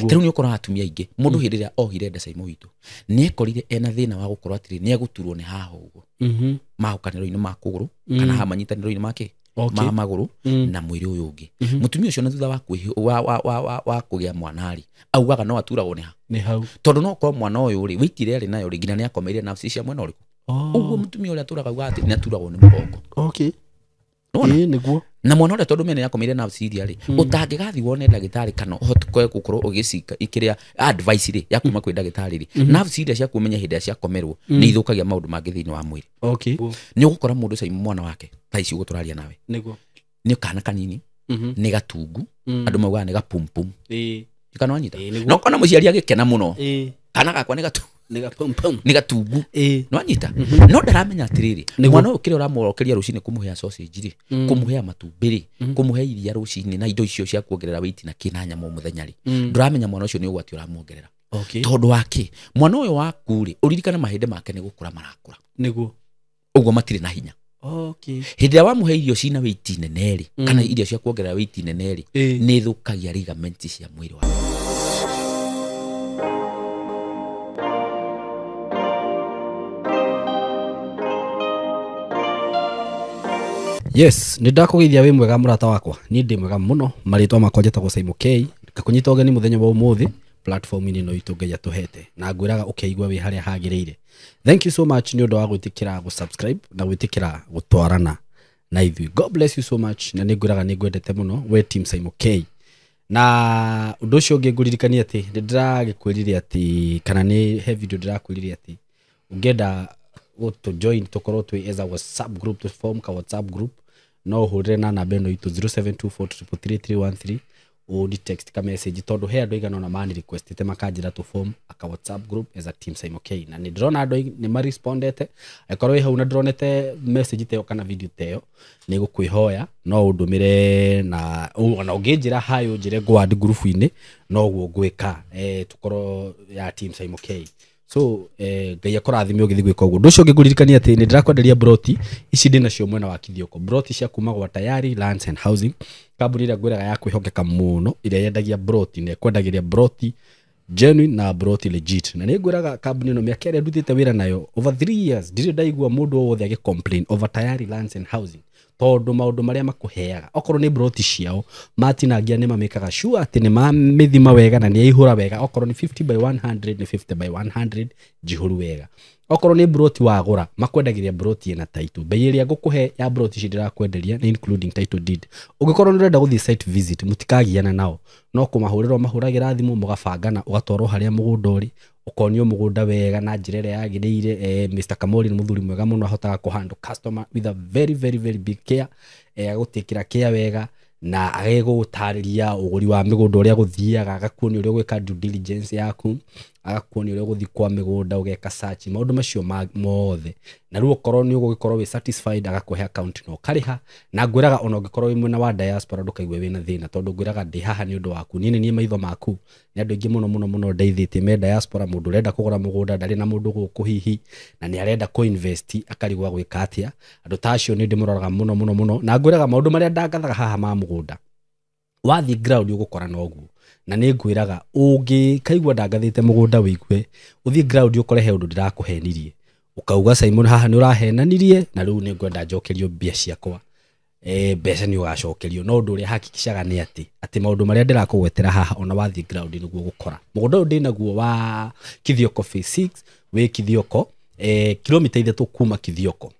Rĩu nĩ ũkoraga atumia aingĩ mũndũ hĩndĩ ĩrĩa ohire nda Caimo witũ nĩ ekorire ena thĩna wa gũkorwo atĩrĩ nĩ egũturwo nĩ haha ũguo mahukanĩro-inĩ ma kũgũrũ kana haha manyitanĩro-inĩ ma kĩ ma magũrũ na mwĩrĩ ũyũ ũngĩ. Mũtumia ũcio na thutha wa kũgĩa mwana rĩ augaga no aturagwo nĩ ha nĩ hau, tondũ no korwo mwana ũyũ rĩ wĩiti ĩrĩa arĩ nayo rĩ nginya nĩ akomeire nafsi cia mwena ũrĩkũ. Ũguo mũtumia ũrĩa atũraga augaga atĩ nĩ aturagwo nĩ mũgongo. Nĩguo. Na mwana ũrĩa tondũ mene akomeire nafsi iria rĩ ũtangĩgathiĩ wone ndagĩtarĩ kana ũhote gũkorwo ũgĩcika ikĩrĩa advice rĩ ya kuma kwĩ ndagĩtarĩ rĩ, nafsi iria cia kũmenya hĩndĩ ĩrĩa ciakomerwo nĩ ithũkagia maũndũ mangĩ thĩinĩ wa mwĩrĩ. Nĩ ũgũkora mũndũ Caimo mwana wake thaa ici ũguo tũraria nawe nĩ kana kanini, nĩ gatungu, andũ maugaga nĩ gapumpum. Kana wanyita no kona mũciari agĩkena mũno kana gakwa nĩ nĩ gatungu, nĩwanyita no ndaramenya atĩrĩrĩ mwana ũyũ kĩrĩa ũramũrokeria rũcinĩ kũmũhea sausage rĩ, kũmũhea matumbĩ rĩ, kũmũhe iria rũcinĩ na indo icio cia kuongerera weight na kĩ na nyama o mũthenya rĩ, ndũramenya mwana ũcio nĩ ũgwati ũramuongerera. Tondũ wa kĩ mwana ũyũ waku rĩ ũririkane mahĩndĩ make nĩ gũkũra marakũra. Nĩguo. Ũguo matirĩ na hinya. Hĩndĩ ĩrĩa wamũhe irio cina weight nene rĩ kana irio cia kuongerera weight nene rĩ nĩ ĩthũkagia ligament cia mwĩrĩ waku. Yes, nĩ ndakũgeithia wĩ mwega mũrata wakwa. Niĩ ndĩ mwega mũno, marĩtwa makwa njĩtagwo Caimo K. Ngakũnyita ũgeni mũthenya wa ũmũthĩ platform-inĩ ĩno itũ Ngai atũhete, na ngwĩraga ũkeigua wĩ harĩa hagĩrĩire. Thank you so much nĩ ũndũ wa gwĩtĩkĩra gũ-subscribe na gwĩtĩkĩra gũtwarana na ithuĩ. God bless you so much, na nĩ ngwĩraga nĩ ngwendete mũno we team Caimo K. Na ũndũ ũcio ũngĩ ngũririkanie atĩ nĩ ndĩragĩkwĩrire atĩ kana nĩ he video ndĩrakwĩrire atĩ ũngĩenda gũtũ join tũkorwo twĩ as a WhatsApp group, tũ form ka WhatsApp group, no ũhũrĩre na namba ĩno itũ 0724333313 ũni text ka message, tondũ he andũ aigana ũna mani requestĩte makanjĩra tũ form aka WhatsApp group as a team Caimo K, na nĩ ndĩrona andũ nĩ ma respondete. Angĩkorwo wĩ hau na ndĩronete message ta ĩyo kana video ta ĩyo, nĩ gũkwĩhoya no ũndũmĩre na ona ũngĩnjĩra hi ũnjĩre ngũ add group-inĩ noguo ngwĩka, tũkorwo ya team Caimo K. So Ngai akũrathime ũgĩthiĩ gwĩka ũguo. Ũndũ ũcio ũngĩ ngũririkania atĩ nĩ ndĩrakwenderia broti ici ndĩ nacio mwena wa Kithioko, broti cia kuma gwa Tayari Lands and Housing, kambuni ĩrĩa ngwĩraga ya kwĩhokeka mũno, ĩrĩa yendagia broti na ĩkwendagĩria broti genuine na broti legit. Na nĩ ngwĩraga kambuni ĩno mĩaka ĩrĩa ndutĩte wĩra nayo over 3 years ndirĩ ndaigua mũndũ o wothe agĩ complain over Tayari Lands and Housing, tondũ maũndũ marĩa makũheaga okorwo nĩ broti ciao matinangia nĩ mamĩkaga sure atĩ nĩ mamĩthima wega na nĩ yaihũra wega. Okorwo nĩ 50 by 100 nĩ 50 by 100 njihũru wega. Okorwo nĩ broti wagũra makwendagĩria broti ĩna title, bei ĩrĩa ngũkũhe ya broti ici ndĩrakwenderia nĩ including title deed. Ũngĩkorwo nĩ ũrenda gũthiĩ site visit mũtikagiana nao, no kũmahũrĩra mahũragĩra thimũ mũgabangana, ũgatwarwo harĩa mũgũnda ũrĩ, ũkonio mũgũnda wega na njĩra ĩrĩa yagĩrĩire. Mr. Kamori nĩ mũthuri mwega mũno, ahotaga kũ handle customer with a very very very big care, agũtĩkĩra care wega na agegũtarĩria ũgũri wa mĩgũnda ũrĩa gũthiaga, agakuonia ũrĩa ũgwĩka due diligence yaku, agakuonia ũrĩa ũgũthiĩ kwa mĩgũnda ũgeka search, maũndũ macio mothe. Na rĩu okorwo nĩ ũgũgĩkorwo wĩ satisfied agakũhe account na ũkarĩha. Na ngwĩraga ona ũngĩkorwo wĩ mwena wa diaspora ndũkaigue wĩna thĩna, tondũ ngwĩraga ndĩ haha nĩ ũndũ waku, niĩ nĩ niĩ maitho maku. Nĩ andũ aingĩ mũno mũno mũno ndeithĩtie me diaspora, mũndũ ũrenda kũgũra mũgũnda ndarĩ na mũndũ gũkũ hihi na nĩ arenda kũ invest akarigwo gwĩka atĩa. Andũ ta acio nĩ ndĩmũroraga mũno mũno mũno, na ngwĩraga maũndũ marĩa ndangathaga haha ma mũgũnda wathiĩ ground ũgũkora noguo. Na nĩ ngwĩraga ũngĩkaigua ndangathĩte mũgũnda wĩigue ũthiĩ ground ũkore he ũndũ ndĩrakũhenirie, ũkauga Simon haha nĩ ũrahenanirie na rĩu nĩ ngwenda njokerio mbia ciakwa. Mbeca nĩ ũgacokerio, no ũndũ ũrĩa hakikishaga nĩ atĩ maũndũ marĩa ndĩrakũgwetera haha ona wathiĩ ground nĩguo ũgũkora. Mũgũnda ũyũ ndĩnaguo wa Kithioko phase 6 wĩ Kithioko, kilomita 3 kuma Kithioko,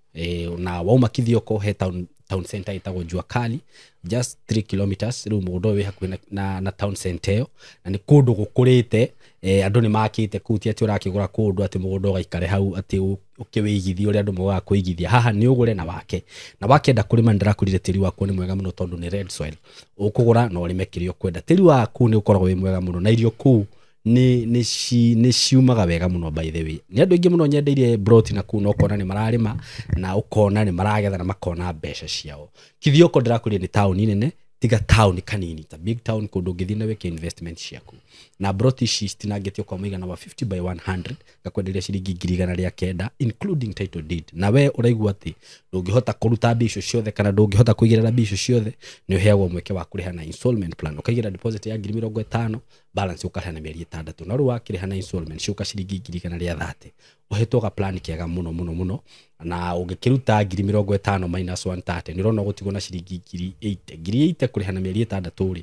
na wauma Kithioko he town center ĩtagwo Jua Kali, just 3 kilometers. Rĩu mũgũnda ũyũ wĩ hakuhĩ na town center ĩyo, na nĩ kũndũ gũkũrĩte, andũ nĩ makĩte kũu, ti atĩ ũrakĩgũra kũndũ atĩ mũgũnda ũgaikare hau atĩ ũkĩwĩigithie ũrĩa andũ mogaga kũigithia. Haha nĩ ũgũre na wake, na wakĩenda kũrĩma nĩ ndĩrakwĩrire tĩri waku nĩ mwega mũno tondũ nĩ red soil, ũkũgũra na ũrĩme kĩrĩa ũkwenda. Tĩri waku nĩ ũkoragwo wĩ mwega mũno na irio kũu nĩ ciumaga wega mũno. By the way, nĩ andũ aingĩ mũno nyendeirie broti na kũu, na ũkona nĩ mararĩma na ũkona nĩ maragetha na makona mbeca ciao. Kithioko ndĩrakwĩrire nĩ taũni nene, Tiga town kanini, ta big town kũndũ ũngĩthiĩ na wĩke investment ciaku. Na broti ici citinangĩtio kwa mũigana wa 50 by 100, ngakwenderia ciringi 900,000 including title deed. Na we ũraigua atĩ ndũngĩhota kũruta mbia icio ciothe kana ndũngĩhota kũigĩrĩra mbia icio ciothe, nĩ ũheagwo mweke wa kũrĩha na installment plan. Ũkaigĩra deposit ya 50,000, balance ũkarĩha na mĩeri 6. Na rĩu wakĩrĩha na installment ciũka ciringi 130,000. Ũhetwo ga plan kega mũno mũno mũno, na ũngĩkĩruta 50,000 minus 130 nĩ ũrona ũgũtigwo na ciringi 80,000. 80,000 kũrĩha na mĩeri 6 rĩ,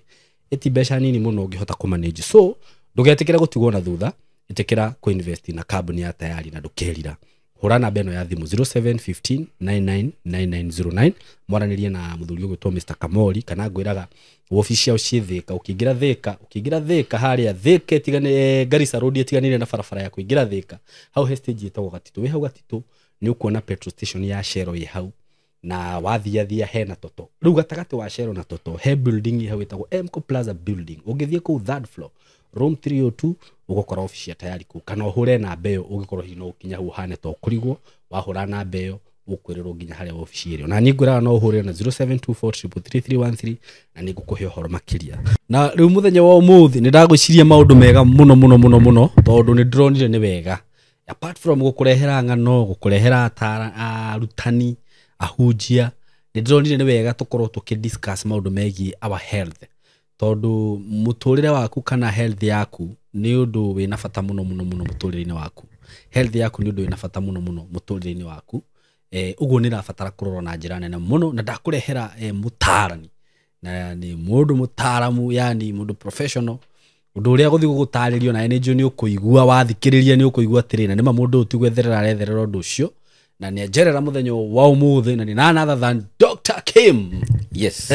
ĩti mbeca nini mũno ũngĩhota kũmanage. So ndũgetĩkĩre gũtigwo na thutha, ĩtĩkĩra kũinvest na kambuni ya Tayari na ndũkerira. Hũra namba ĩno ya thimũ 0715 999909, mwaranĩrie na mũthuri ũgwĩtwo Mr. Kamori, kana ngwĩraga wobici ciao ciĩ Thĩka. Ũkĩingĩra Thĩka, ũkĩingĩra Thĩka harĩa Thĩka ĩtigane, Garissa Road ĩtiganĩire na barabara ya kũingĩra Thĩka, hau he stage ĩtagwo Gatitũ. Wĩ hau Gatitũ nĩ ũkuona petrol station ya Shell ĩ hau, na wathiathia hena Toto. Rĩu gatagatĩ wa Shell na Toto he building ĩ hau ĩtagwo Mco Plaza building. Ũngĩthiĩ kũu third floor room 302 ũgũkora obici ya Tayari kũu, kana ũhũre namba ĩyo ũngĩkorwo hihi no ũkinya hau ũhane ta ũkũrigwo. Wahũra namba ĩyo ũkwĩrĩrwo nginya harĩa obici ĩrĩ. Na niĩ ngwĩraga no ũhũre na 0724333313 na nĩ ngũkũhe ũhoro makĩria. Na rĩu mũthenya wa ũmũthĩ nĩ ndagwĩciria maũndũ mega mũno mũno mũno mũno, tondũ nĩ ndĩronire nĩ wega. Apart from gũkũrehera ng'ano, gũkũrehera arutani, ahunjia, nĩ ndĩronire nĩ wega tũkorwo tũkĩ discuss maũndũ megiĩ our health, tondũ mũtũrĩre waku kana health yaku nĩ ũndũ wĩna bata mũno mũno mũno mũtũrĩre-inĩ waku. Health yaku nĩ ũndũ wĩna bata mũno mũno mũtũrĩre-inĩ waku. Ũguo nĩ ĩrabatara kũrorwo na njĩra nene mũno, na ndakũrehera mũtaarani, na nĩ mũndũ mũtaaramu, yani mũndũ professional, ũndũ ũrĩa gũthiĩ gũgũtarĩrio nawe nĩ njũĩ nĩ ũkũigua, wathikĩrĩria nĩ ũkũigua atĩrĩ, na nĩma mũndũ ũyũ ti gwetherera aretherera ũndũ ũcio, na nĩ anjerera mũthenya wa ũmũthĩ, na nĩ none other than Dr. Kim. Yes.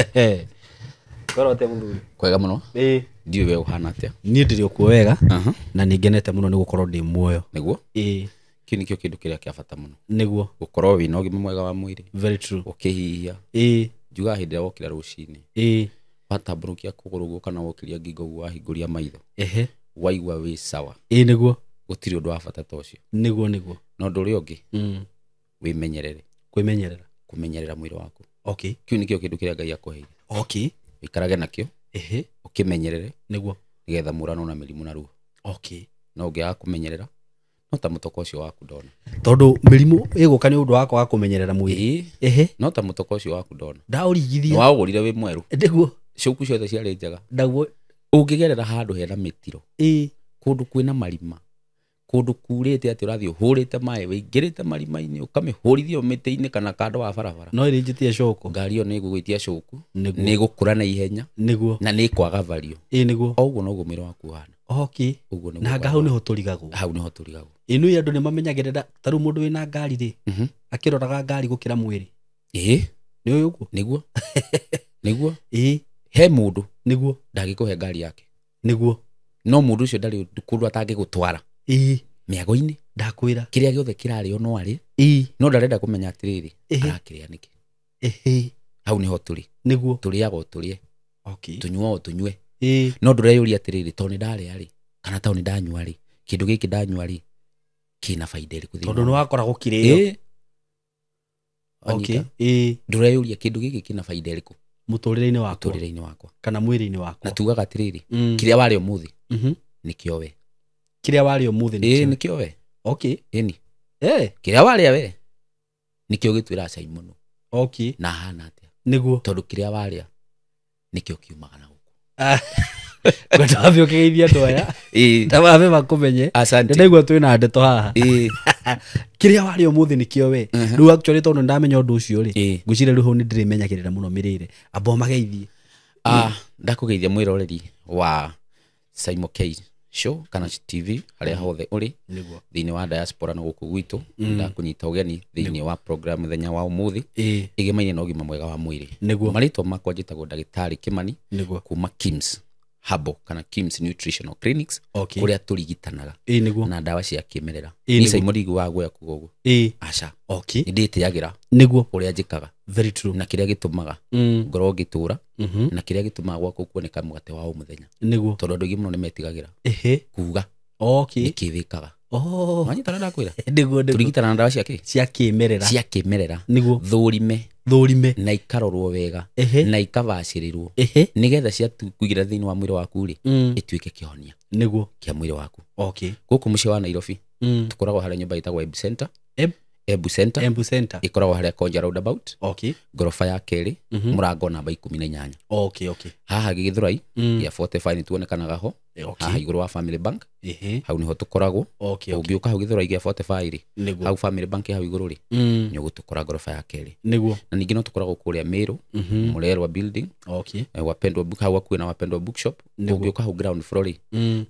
Ngoro atĩa mũthuri? Kwega mũno. Ĩĩ. Ndiũĩ we ũhana atĩa? Niĩ ndĩrĩ o kuo wega, na nĩ ngenete mũno nĩ gũkorwo ndĩ muoyo. Nĩguo? Ĩĩ. Kĩu nĩkĩo kĩndũ kĩrĩa kĩa bata mũno. Nĩguo. Gũkorwo wĩna ũgima mwega wa mwĩrĩ. Very true. Ũkĩhihia. Ĩĩ. Njugaga hĩndĩ ĩrĩa wokĩra rũcinĩ. Ĩĩ. Watambũrũkia kũgũrũ ũguo kana wokĩria ngingo ũguo wahingũria maitho. Ehe. Waigua wĩ sawa. Ĩĩ nĩguo. Gũtirĩ ũndũ wa bata ta ũcio. Nĩguo nĩguo. Na ũndũ ũrĩa ũngĩ, wĩmenyerere. Kwĩmenyerera. Kũmenyerera mwĩrĩ waku. Okay. Kĩu nĩkĩo kĩndũ kĩrĩa Ngai akũheire. Okay. Ũikarage nakĩo. Ehe. Ũkĩmenyerere. Nĩguo. Nĩgetha mũranwo na mĩrimũ na ruo. Okay. No ũngĩaga kũmenyerera, no ta mũtoko ũcio waku ndona. Tondũ mĩrimũ ĩgũka nĩ ũndũ wa kwaga kũmenyerera mwĩrĩ. Ĩĩ. Ehe. No ta mũtoko ũcio waku ndona. Ndaũrigithia. Waũgũrire wĩ mwerũ. Nĩguo. Cuku ciothe ciarĩ njega. Ndaguo. Ũngĩgerera handũ hena mĩtiro. Ĩĩ. Kũndũ kwĩna marima. Kũndũ kurĩte atĩ ũrathiĩ ũhũrĩte maĩ, wĩingĩrĩte marima-inĩ, ũkamĩhũrithia mĩtĩ-inĩ kana kando wa barabara. No ĩrĩnjĩtie coko. Ngari ĩyo nĩ ĩgũgwĩtia coku. Nĩguo. Nĩ ĩgũkũra na ihenya. Nĩguo. Na nĩ ĩkwaga value. Ĩĩ nĩguo. O ũguo noguo mwĩrĩ waku ũhana. Okay. Ũguo nĩguo Na anga hau nĩho tũrigagwo. Hau nĩho tũrigagwo. Ĩĩ nĩ andũ nĩ mamenyagĩrĩra, ta rĩu mũndũ wĩna ngari rĩ, akĩroraga ngari gũkĩra mwĩrĩ. Ĩĩ. Nĩ ũĩ ũguo? Nĩguo. Nĩguo. Ĩĩ. He mũndũ. Nĩguo. Ndangĩkũhe ngari yake. Nĩguo. No mũndũ ũcio ndarĩ kũndũ atangĩgũtwara. Ĩĩ. Mĩago-inĩ. Ndakwĩra. Kĩrĩa gĩothe kĩrarĩo no arĩe. Ĩĩ. No ndarenda kũmenya atĩrĩrĩ, Ĩhĩ. arakĩrĩa nĩkĩ. Ĩhĩ. Hau nĩho tũrĩ. Nĩguo. Tũrĩaga o tũrĩe. Okay. Tũnyuaga o tũnyue. Ĩĩ. No ndũreyũria atĩrĩrĩ, tondũ nĩ ndarĩa rĩ, kana tondũ nĩ ndanyua rĩ, kĩndũ gĩkĩ ndanyua rĩ, kĩna baida ĩrĩkũ thĩinĩ Tondũ nĩ wa wakora gũkĩrĩo. Ĩĩ. Okay. Wanyita? Ĩĩ. Ndũreyũria kĩndũ gĩkĩ kĩna baida ĩrĩkũ Mũtũrĩre-inĩ wakwa. mũtũrĩre-inĩ wakwa. Kana mwĩrĩ-inĩ wakwa. Na tugaga atĩrĩrĩ, kĩrĩa warĩa ũmũthĩ, nĩkĩo we. Kĩrĩa warĩa ũmũthĩ Ĩĩ, nĩkĩo. nĩkĩo we. Okay. Ĩni. Eh. Kĩrĩa warĩa we, nĩkĩo gĩtwĩraga cai mũno. Okay. Na hana atĩa? Nĩguo. Tondũ kĩrĩa warĩa, nĩkĩo kiumaga na gũkũ. Ngwenda wambe ũkĩgeithia andũ aya. Ĩĩ. Na wambe makũmenye. Asante. Nĩndaigua twĩna ndeto haha. Ĩĩ. Kĩrĩa warĩa ũmũthĩ nĩkĩo we. Rĩu actually tondũ nĩndamenya ũndũ ũcio rĩ, Ĩĩ. ngwĩciria rĩu hau nĩndĩrĩmenyagĩrĩra mũno mĩrĩre. Amba ũmageithie. Ndakũgeithia mwĩroreri wa Saimo K Show kana TV harĩa hothe ũrĩ. Nĩguo. Thĩinĩ wa diaspora na gũkũ gwitũ. Ndakũnyita ũgeni thĩinĩ wa program mũthenya wa ũmũthĩ. Ĩĩ. Ĩgemaine na ũgima mwega wa mwĩrĩ. Nĩguo. Marĩtwa makwa njĩtagwo Ndagĩtarĩ Kimani. Nĩguo. Kuma Kims Herbal kana Kims Nutritional Clinics. Okay. Kũrĩa tũrigitanaga. Ĩĩ nĩguo. Na ndawa cia kĩmerera. Ĩĩ Niĩ nĩguo. Saimo ndiguaga guoya kuga ũguo. Ĩĩ. Aca. Okay. Nĩ ndĩtĩagĩra. Nĩguo. Ũrĩa njĩkaga. Very true. Na kĩrĩa gĩtũmaga ngorwo ngĩtũra. Na kĩrĩa gĩtũmaga gwakwa kuoneka mũgate wa o mũthenya. Nĩguo. Tondũ andũ aingĩ mũno nĩmetigagĩra. Ĩhĩ. Kuga. Okay. Nĩkĩ wĩkaga. Oh. Wanyita na ndakwĩra Nĩguo nĩguo. Tũrigitana na ndawa cia kĩ? Cia kĩmerera. Cia kĩmerera. Nĩguo. Thũrime. Thũrime. Na ikarorwo wega. Ehe. Na ikabacĩrĩrwo. Ehe. Nĩgetha ciakũingĩra thĩinĩ wa mwĩrĩ waku rĩ, ĩtuĩke kĩhonia Nĩguo. kĩa mwĩrĩ waku. Okay. Gũkũ mũciĩ wa Nairobi tũkoragwo harĩa nyũmba ĩtagwo Embu Center. Embu Center. Embu Center. Ĩkoragwo harĩa Konja roundabout. Okay. Ngoroba ya kerĩ, mũrango namba 18. Okay, okay. Haha Gĩthũrai gĩa 45 nĩ tuonekanaga ho. Okay. Haha igũrũ wa Family Bank. Ehe. Hau nĩho tũkoragwo. Okay, okay. Ũngĩũka hau Gĩthũrai gĩa 45 rĩ, Nĩguo. hau Family Bank hau igũrũ rĩ, nĩ ũgũtũkora ngoroba ya kerĩ. Nĩguo. Na ningĩ no tũkoragwo kũrĩa Meru, Mũrerwa building, Okay. Wapendwa book, hau hakuhĩ na Wapendwa bookshop. Ũngĩũka hau ground floor rĩ,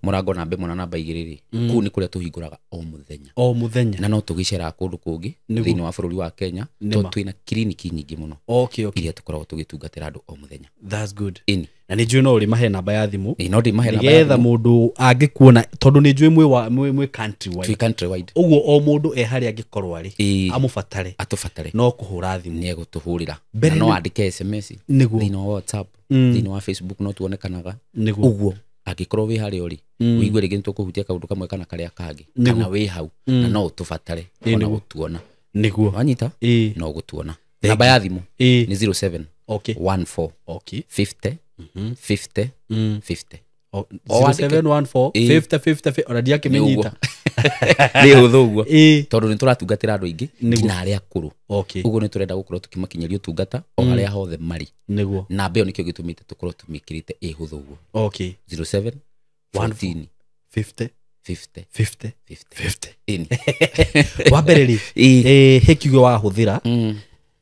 mũrango namba 1 na namba 2 rĩ, kũu nĩ kũrĩa tũhingũraga o mũthenya. O mũthenya. Na no tũgĩceraga kũndũ kũngĩ thĩinĩ wa bũrũri wa Kenya, tondũ twĩna kiriniki nyingĩ mũno. Okay, okay. Iria tũkoragwo tũgĩtungatĩra andũ o mũthenya. That's good. Ĩni. Na nĩ njũĩ no ũrĩmahe namba ya thimũ. Ĩ, no ndĩmahe namba ya Nĩgetha thimũ. mũndũ angĩkuona tondũ nĩ njũĩ mwĩ country wide. Twĩ country wide. Ũguo o mũndũ e harĩa angĩkorwo arĩ, Ĩ. amũbatare. Atũbatare. No kũhũra thimũ. Nĩ egũtũhũrĩra. Mbere Na no nĩ- andĩke SMS. Nĩguo. Thĩinĩ wa WhatsApp, thĩinĩ wa Facebook no tuonekanaga. Nĩguo. Ũguo angĩkorwo wĩ harĩa ũrĩ, ũigue rĩngĩ nĩtũkũhutia kaũndũ kamwe kana karĩa kangĩ, kana wĩ hau na no ũtũbatare ona gũtuona. Nĩguo. Wanyita? Ĩ. No gũtuona. Namba ya thimũ Ĩ. nĩ 07 Okay. 14 Okay. 50 50 50. O- O wandĩke. 0714 Ĩ. 50 50 50 ona ndiakĩmĩnyita. Nĩ hũthũ ũguo. Ĩ. Tondũ nĩ tũratungatĩra andũ aingĩ nginya arĩa akũrũ. Okay. Ũguo nĩ tũrenda gũkorwo tũkĩmakinyĩria ũtungata o harĩa hothe marĩ. Nĩguo. Namba ĩyo nĩkĩo gĩtũmĩte tũkorwo tũmĩkĩrĩte ĩ hũthũ ũguo. Okay. 07 14 50 50 50 50. 50. Ĩni. Wa mbere rĩ, Ĩ. he kiugo wahũthĩra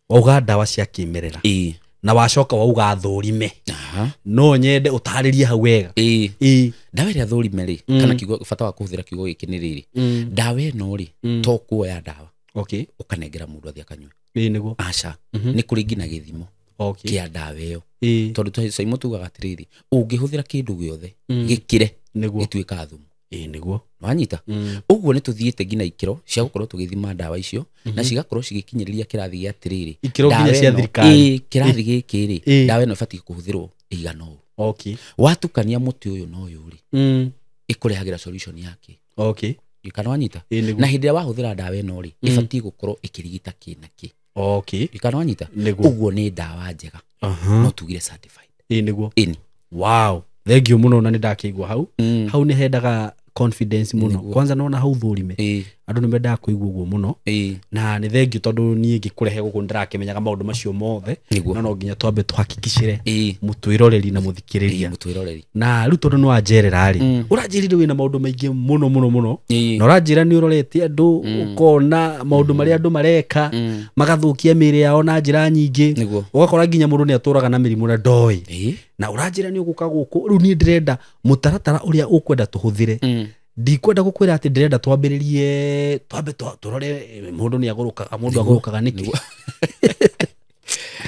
wauga ndawa cia kĩmerera. Ĩ. Na wacoka wauga thũrime. Aha. No nyende ũtarĩrie hau wega. Ĩ. Ĩ. Ndawa ĩrĩa thũrime rĩ, kana kiugo bata wa kũhũthĩra kiugo gĩkĩ nĩ rĩrĩ, ndawa ĩno rĩ, to kuoya ndawa Okay. ũkanengera mũndũ athiĩ akanyue. Ĩ nĩguo. Aca. Nĩ kũrĩ nginya gĩthimo Okay. kĩa ndawa ĩyo. Ĩ. Tondũ Saimo tugaga atĩrĩrĩ, ũngĩhũthĩra kĩndũ gĩothe gĩkĩre Nĩguo. gĩtuĩkaga thumu. Ĩ nĩguo. Wanyita? Ũguo nĩ tũthiĩte nginya ikĩro cia gũkorwo tũgĩthima ndawa icio na cigakorwo cigĩkinyĩrĩria kĩrathi gĩa atĩrĩrĩ, Ikĩro nginya ndawa cia ĩno- thirikari. Ĩ, kĩrathi gĩkĩ rĩ, Ĩ. ndawa ĩno ĩbatiĩ kũhũthĩrwo ĩigana ũũ. Okay. Watukania mũtĩ ũyũ na ũyũ rĩ, ĩkũrehagĩra solution yake. Okay. Kana wanyita? Ĩ nĩguo. Na hĩndĩ ĩrĩa wahũthĩra ndawa ĩno rĩ, ĩbatiĩ gũkorwo ĩkĩrigita kĩ na kĩ. Okay. Kana wanyita? Nĩguo. Ũguo nĩ ndawa njega. Aha. No tugire certified. Ĩ nĩguo. Ĩni. Wow. Thank you mũno na nĩ ndakĩigua hau. Hau nĩ hendaga confidence mũno. Nĩguo. Kwanza nona hau thũrime. Ĩ. Andũ nĩ mendaga kũigua ũguo mũno. Ĩ. Na nĩ thank you tondũ niĩ ngĩkũrehe gũkũ nĩ ndĩrakĩmenyaga maũndũ macio mothe. Nĩguo. No no nginya twambe tũhakikicĩre Ĩ. mũtwĩroreri na mũthikĩrĩria. Ĩ, mũtwĩroreri. Na rĩu tondũ nĩ wanjerera rĩ, ũranjĩrire wĩna maũndũ maingĩ mũno mũno mũno. Ĩ. Na ũranjĩra nĩ ũrorete andũ ũkona maũndũ marĩa andũ mareka magathũkia mĩĩrĩ yao na njĩra nyingĩ. Nĩguo. Ũgakora nginya mũndũ nĩ atũraga na mĩrimũ na ndoĩ. Ĩ. Na ũranjĩra nĩ ũgũka gũkũ rĩu niĩ ndĩrenda mũtaratara ũrĩa ũkwenda tũhũthĩre. Ndikwenda gũkwĩra atĩ ndĩrenda twambĩrĩrie twambe tũrore mũndũ nĩ agũrũkaga mũndũ agũrũkaga nĩkĩ.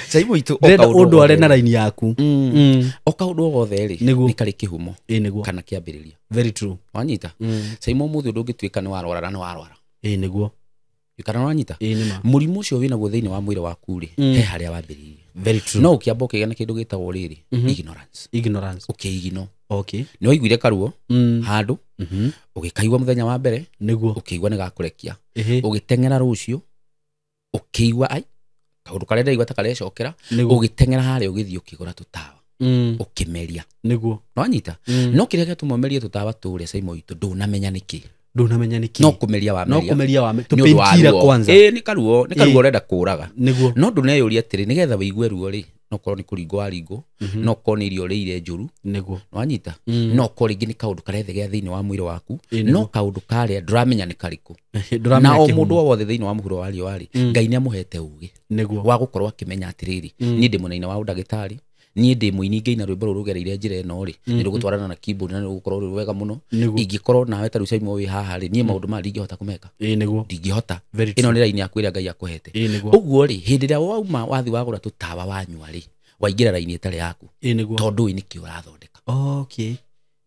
Saimo itũ o Ndĩrenda kaũndũ ũndware gothe na rĩ. raini yaku. O kaũndũ o gothe rĩ, Nĩguo. nĩ karĩ kĩhumo Ĩ nĩguo. kana kĩambĩrĩria. Very true. Wanyita? Saimo ũmũthĩ ũndũ ũngĩtuĩka nĩ warwara na nĩ warwara. Ĩ nĩguo. Kana wanyita? Ĩ nĩ ma. Mũrimũ ũcio wĩnaguo thĩinĩ wa mwĩrĩ waku rĩ, he harĩa wambĩrĩirie. Very true. No ũkĩamba ũkĩgĩa na kĩndũ gĩtagwo rĩrĩ, ignorance. Ignorance. Ũkĩigino. Okay. Nĩ waiguire karuo handũ, ũgĩkaigua mũthenya wa mbere, Nĩguo. ũkĩigua nĩ gakũrekia. Ĩhĩ. Ũgĩteng'era rũciũ, ũkĩigua ai, kaũndũ karĩa ndĩraigua ta karecokera, Nĩguo. ũgĩteng'era harĩa ũgĩthiĩ ũkĩgũra tũtawa, ũkĩmeria. Nĩguo. Nĩwanyita? No kĩrĩa gĩatũma ũmerie tũtawa tũrĩa Saimo witũ ndũnamenya nĩkĩ. Ndũnamenya nĩkĩ. No kũmeria No wameria. kũmeria wame. Nĩ ũndũ wa Tũpainkiller ruo. kwanza. Ĩ, nĩ karuo, nĩ karuo ũrenda kũraga. Nĩguo. No ndũneyũria atĩrĩ, nĩgetha wĩigue ruo rĩ, no korwo nĩ kũringwo waringwo, no korwo nĩ irio ũrĩire njũru, Nĩguo. nĩwanyita? No korwo rĩngĩ nĩ kaũndũ karethegea thĩinĩ wa mwĩrĩ waku, Ĩ, nĩguo. no kaũndũ karĩa ndũramenya nĩ karĩkũ. Ndũramenya Na o kĩhumo. mũndũ o wothe thĩinĩ wa mũhuro wa riũa rĩ, Ngai nĩ amũhete ũgĩ Nĩguo. wa gũkorwo akĩmenya atĩrĩrĩ, niĩ ndĩ mũnene wa ũndagĩtarĩ, niĩ ndĩ mũini ngĩina rwĩmbo rũrũ rũgereire njĩra ĩno rĩ, nĩ rũgũtwarana na keyboard na nĩ rũgũkorwo rwĩ rwega mũno. Nĩguo. Ingĩkorwo nawe ta rĩu Saimo wĩ haha rĩ, niĩ maũndũ maya ndingĩhota kũmeka. Ĩ nĩguo. Ndingĩhota. Very Ĩno nĩ raini yaku ĩrĩa Ngai akũhete. Ĩ nĩguo. Ũguo rĩ, hĩndĩ ĩrĩa wauma wathi wagũra tũtawa wanyua rĩ, waingĩra raini ĩtarĩ yaku. Ĩ nĩguo. Tondũ ũĩ nĩkĩ ũrathondeka. Okay.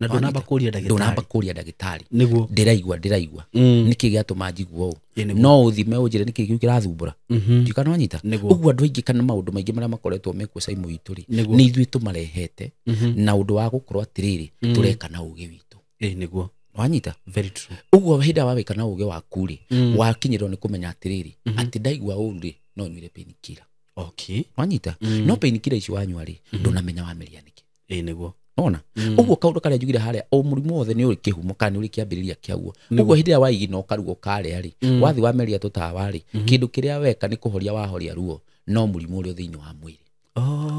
Na ndũnamba kũria ndagĩtarĩ. Ndũnamba kũria ndagĩtarĩ. Nĩguo. Ndĩraigua. Nĩkĩ gĩatũma njigua ũũ? Ĩ nĩguo. No ũthime ũnjĩre nĩkĩ kĩu kĩrathumbũra. Ndiũĩ kana wanyita? Nĩguo. Ũguo andũ aingĩ kana maũndũ maingĩ marĩa makoretwo mekuo Saimo witũ rĩ, Nĩguo. nĩ ithuĩ tũmarehete na ũndũ wa gũkorwo atĩrĩrĩ, tũreka na ũgĩ witũ. Ĩ nĩguo. Wanyita? Very true. Ũguo hĩndĩ ĩrĩa wawĩka na ũgĩ waku rĩ, wakinyĩrwo nĩ kũmenya atĩrĩrĩ, atĩ ndaigua ũru rĩ, no nyuire painkiller. Okay. Wanyita? No painkiller ici wanyua rĩ, ndũnamenya wamĩrĩa nĩkĩ. Ĩĩ nĩguo. Nona? Ũguo kaũndũ karĩa njugire harĩa, o mũrimũ wothe nĩ ũrĩ kĩhumo kana nĩ ũrĩ kĩambĩrĩria kĩaguo. Ũguo hĩndĩ ĩrĩa waigina ũkaruo karĩa rĩ, wathi wameria tũtawa rĩ, kĩndũ kĩrĩa weka nĩ kũhoria wahoria ruo, no mũrimũ ũrĩa thĩinĩ wa mwĩrĩ.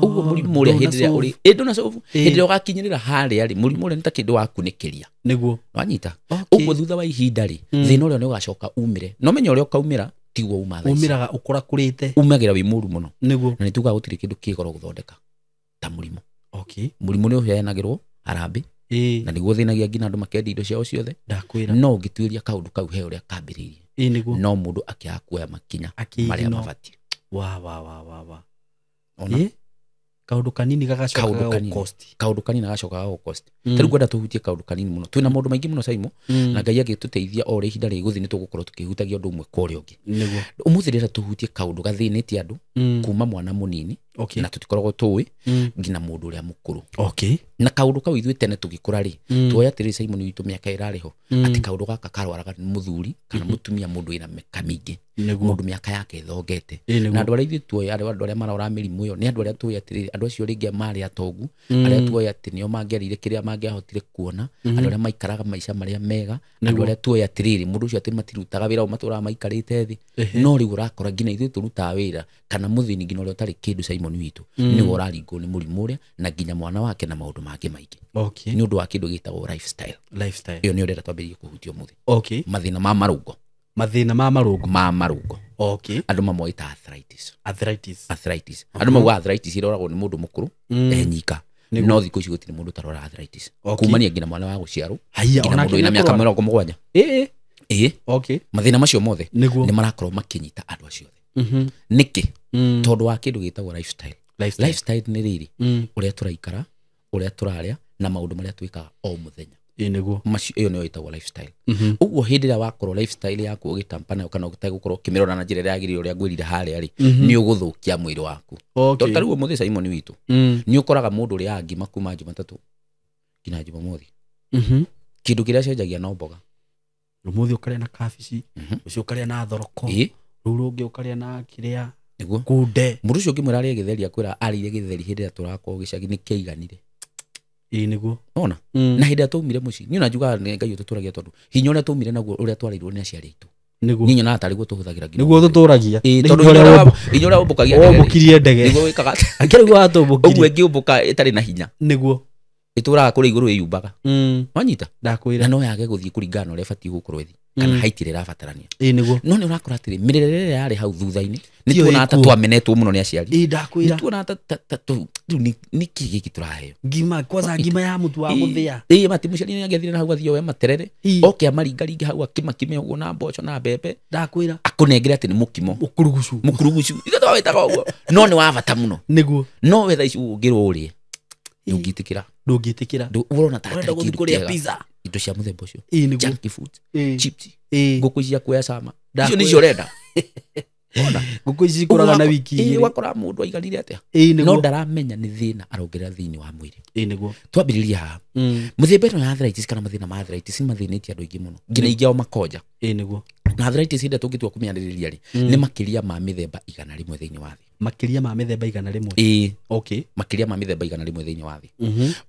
Ũguo mũrimũ ũrĩa hĩndĩ ĩrĩa ũrĩ ndũna solve, hĩndĩ ĩrĩa ũgakinyĩrĩra harĩa rĩ, mũrimũ ũrĩa nĩ ta kĩndũ wakunĩkĩria. Nĩguo. Wanyita? Ũguo thutha wa ihinda rĩ, thĩna ũrĩa nĩ ũgacoka umĩre. No menya ũrĩa ũkaumĩra tiguo uma thaa ici. Umĩraga ũkũrakũrĩte. Umagĩra wĩ mũru mũno. Nĩguo. Na nĩ tugaga gũtirĩ kĩndũ kĩ goro gũthondeka ta mũrimũ. Okay. Mũrimũ nĩ ũheanagĩrwo harambĩ, Ĩĩ. na nĩguo thĩnagia nginya andũ makendia indo ciao ciothe. Ndakwĩra. No ũngĩtuĩria kaũndũ kau he ũrĩa kambĩrĩirie, Ĩĩ nĩguo. no mũndũ akĩaga kuoya makinya marĩa mabatiĩ. Wa wa wa wa wa. Ona? Ĩĩ. Kaũndũ kanini gagacoka Kaũndũ kanini. gagũkosti. Kaũndũ kanini gacoka gagũkosti. Ta rĩu ngwenda tũhutie kaũndũ kanini mũno. Twĩna maũndũ maingĩ mũno Saimo, na Ngai angĩtũteithia o ũrĩa ihinda rĩgũthiĩ nĩ tũgũkorwo tũkĩhutagia ũndũ ũmwe kwa ũrĩa ũngĩ. Nĩguo. Ũmũthĩ ndĩrenda tũhutie kaũndũ gathĩnĩtie andũ kuma mwana mũnini, Okay. na tũtikoragwo tũĩ, nginya mũndũ ũrĩa mũkũrũ. Okay. Na kaũndũ kau ithuĩ tene tũgĩkũra rĩ, tuoya atĩrĩrĩ Simon witũ mĩaka ĩrarĩ ho, atĩ kaũndũ gaka karwaraga nĩ mũthuri kana mũtumia, mũndũ wĩna mĩaka mĩingĩ, Nĩguo. mũndũ mĩaka yake ĩthongete. Ĩĩ nĩguo. Na andũ arĩa ithuĩ tuoĩ, andũ arĩa marora mĩrimũ ĩyo nĩ andũ arĩa tuoĩ atĩrĩrĩ, andũ acio rĩngĩ marĩ atongu, arĩa tuoĩ atĩ nĩo mangĩarĩire kĩrĩa mangĩahotire kuona, andũ arĩa maikaraga maica marĩa mega, andũ arĩa tuoĩ atĩrĩrĩ, mũndũ ũcio atĩ matirutaga wĩra, o matũraga maikarĩte thĩ. No rĩu ũrakora nginya ithuĩ tũrutaga wĩra, kana mũthĩni nginya ũrĩa ũtarĩ kĩndũ Simon witũ, nĩwe ũraringwo nĩ mũrimũ ũrĩa, na nginya mwana wake na maũndũ mangĩ maingĩ. Okay. Nĩ ũndũ wa kĩndũ gĩtagwo lifestyle. Lifestyle. Ĩyo nĩyo ndĩrenda twambĩrĩrie kũhutia ũmũthĩ. Okay. Mathĩna ma marũngo. Mathĩna ma marũngo. Ma marũngo. Okay. Andũ mamoĩ ta arthritis. Arthritis. Arthritis. Andũ mauga arthritis ĩroragwo nĩ mũndũ mũkũrũ, enyika. No thikũ ici gũtirĩ mũndũ ũtarora arthritis. Okay. Kumania nginya mwana wa gũciarwo, Haiya, nginya onake mũndũ wĩna mĩaka nĩakũrwara. 70. Ĩĩ. Ĩĩ. Okay. Mathĩna macio mothe Nĩguo. nĩ marakorwo makĩnyita andũ acio othe. Nĩkĩ? Tondũ wa kĩndũ gĩtagwo lifestyle. Lifestyle. Lifestyle nĩ rĩrĩ, ũrĩa tũraikara, ũrĩa tũrarĩa, na maũndũ marĩa twĩkaga o mũthenya. Ĩĩ nĩguo. Macio ĩyo nĩyo ĩtagwo lifestyle. Ũguo hĩndĩ ĩrĩa wakorwo lifestyle yaku ũgĩtampa nayo kana ũtagũkorwo ũkĩmĩrora na njĩra ĩrĩa yagĩrĩire ũrĩa ngwĩrire harĩa rĩ, nĩ ũgũthũkia mwĩrĩ waku. Okay. Tondũ ta rĩu ũmũthĩ Simon witũ, nĩ ũkoraga mũndũ ũrĩaga ngima kuma Jumatatũ nginya Jumamothi. Kĩndũ kĩrĩa acenjagia no mboga. Ũmũthĩ ũkarĩa na kabici, ũcio ũkarĩa na thoroko, Ĩĩ. rũu rũngĩ ũkarĩa na kĩrĩa Nĩguo. kunde. Mũndũ ũcio ũngĩmwĩra arĩe gĩtheri akwĩra arĩire gĩtheri hĩndĩ ĩrĩa tũrakorwo gĩcagi nĩ kĩaiganire. Ĩĩ nĩguo. Nona? Na hĩndĩ ĩrĩa twaumire mũciĩ, niĩ ona njugaga nĩ Ngai ũtũtũragia tondũ hinya ũrĩa twaumire naguo ũrĩa twarĩirwo nĩ aciari aitũ. Nĩguo. Niĩ nyonaga tarĩ guo tũhũthagĩra nginya Nĩguo ũmũthĩ. tũtũragia. Ĩĩ, Nĩ tondũ hinya ũrĩa hinya ũrĩa ũmbũkagia ndege rĩ, wombũkirie ndege. nĩguo wĩkaga atĩa? Akĩrĩ guo watũmbũkirie. Ũguo ĩngĩũmbũka ĩtarĩ na hinya. Nĩguo. Ĩtũraga kũrĩa igũrũ ĩyumbaga. Wanyita? Ndakwĩra. Na no yage gũthiĩ kũringana na ũrĩa ĩbatiĩ gũkorwo ĩthiĩ, kana height ĩrĩa ĩrabatarania. Ĩĩ nĩguo. No nĩ ũrakora atĩrĩ, mĩrerere ĩrĩa yarĩ hau thutha-inĩ, nĩ Tiyo tuonaga ta ĩkuo. twamenetwo mũno nĩ aciari. Ĩĩ ndakwĩra. Nĩ tuonaga ta rĩu nĩ kĩĩ gĩkĩ tũraheo? Ngima, kwanza ngima ya mũtu wa gũthĩa. Ĩĩ, mati mũciari nĩ angĩathire na hau athiĩ oe materere, Ĩĩ. oke amaringaringe hau akĩmakime ũguo na mboco na mbembe, Ndakwĩra. akũnengere atĩ nĩ mũkimo. Mũkurugucu. Mũkurugucu. Ithuĩ twawĩtaga ũguo. No nĩ wa bata mũno. Nĩguo. No we thaa ici ũngĩrwo ũrĩe, ndũngĩtĩkĩra. Ndũngĩtĩkĩra. Ũrona ta Ũrenda hatarĩ gũthiĩ kĩndũ kũrĩa kĩega. pizza. Indo cia mũthemba ũcio. Ĩĩ nĩguo. Junk food, Ĩĩ. chips, Ĩĩ. ngũkũ ici cia kuoya cama. Ndakwĩra. Icio nĩcio ũrenda. Ona. Ngũkũ ici cikũraga na wiki Ĩĩ, igĩrĩ. ũgakora mũndũ aiganire atĩa? Ĩĩ No nĩguo. ndaramenya nĩ thĩna arongerera thĩinĩ wa mwĩrĩ. Ĩĩ nĩguo. Twambĩrĩrie haha. Mũthemba ĩno ya arthritis kana mathĩna ma arthritis nĩ mathĩnĩtie andũ aingĩ mũno. Nginya aingĩ ao makonja. Ĩĩ nĩguo. Na arthritis hĩndĩ ĩrĩa tũngĩtua kũmĩarĩrĩria rĩ, nĩ makĩria ma mĩthemba 100 thĩinĩ wa thĩ. Makĩria ma mĩthemba 100. Ĩĩ. Okay. Makĩria ma mĩthemba 100 thĩinĩ wa thĩ.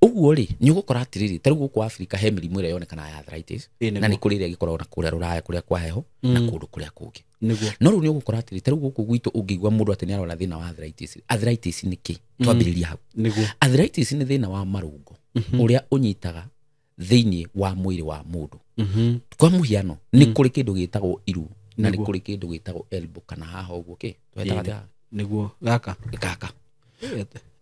Ũguo rĩ, nĩ ũgũkora atĩrĩrĩ, ta rĩu gũkũ Afrika he mĩrimũ ĩrĩa yonekanaga ya arthritis, Ĩĩ nĩguo. na nĩ kũrĩ ĩrĩa ĩgĩkoragwo na kũrĩa Rũraya kũrĩa kwa heho na kũndũ kũrĩa kũngĩ. Nĩguo. No rĩu nĩ ũgũkora atĩrĩ, ta rĩu gũkũ gwitũ ũngĩigua mũndũ atĩ nĩ arwara thĩna wa arthritis, arthritis nĩ kĩ? Twambĩrĩrie hau. Nĩguo. Arthritis nĩ thĩna wa marũngo ũrĩa ũnyitaga thĩinĩ wa mwĩrĩ wa mũndũ. Kwa mũhiano, nĩ kũrĩ kĩndũ gĩtagwo iru na nĩ Nĩguo. kũrĩ kĩndũ gĩtagwo elbow kana haha ũguo kĩ? Twetaga atĩa? Nĩguo. Gaka. Gaka.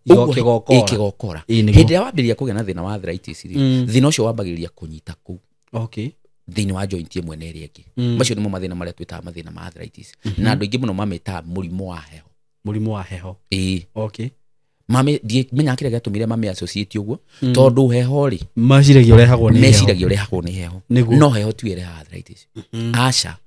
Ũguo kĩgokora. Ĩĩ, kĩgokora. Ĩĩ, nĩguo. Hĩndĩ ĩrĩa wambĩrĩria kũgĩa na thĩna wa arthritis rĩ, thĩna ũcio wambagĩrĩria kũnyita kũu Okay. thĩinĩ wa joint ĩmwe na ĩrĩa ĩngĩ. Macio nĩmo mathĩna marĩa twĩtaga mathĩna ma arthritis. Na andũ aingĩ mũno mamĩtaga mũrimũ wa heho. Mũrimũ wa heho. Ĩĩ. Okay. Mame ndimenyaga kĩrĩa gĩatũmire mame associate ũguo, tondũ heho rĩ, Meciragia ũrehagwo nĩ heho. meciragia ũrehagwo nĩ heho. Nĩguo. No heho tiyo ĩrehaga arthritis. Aca.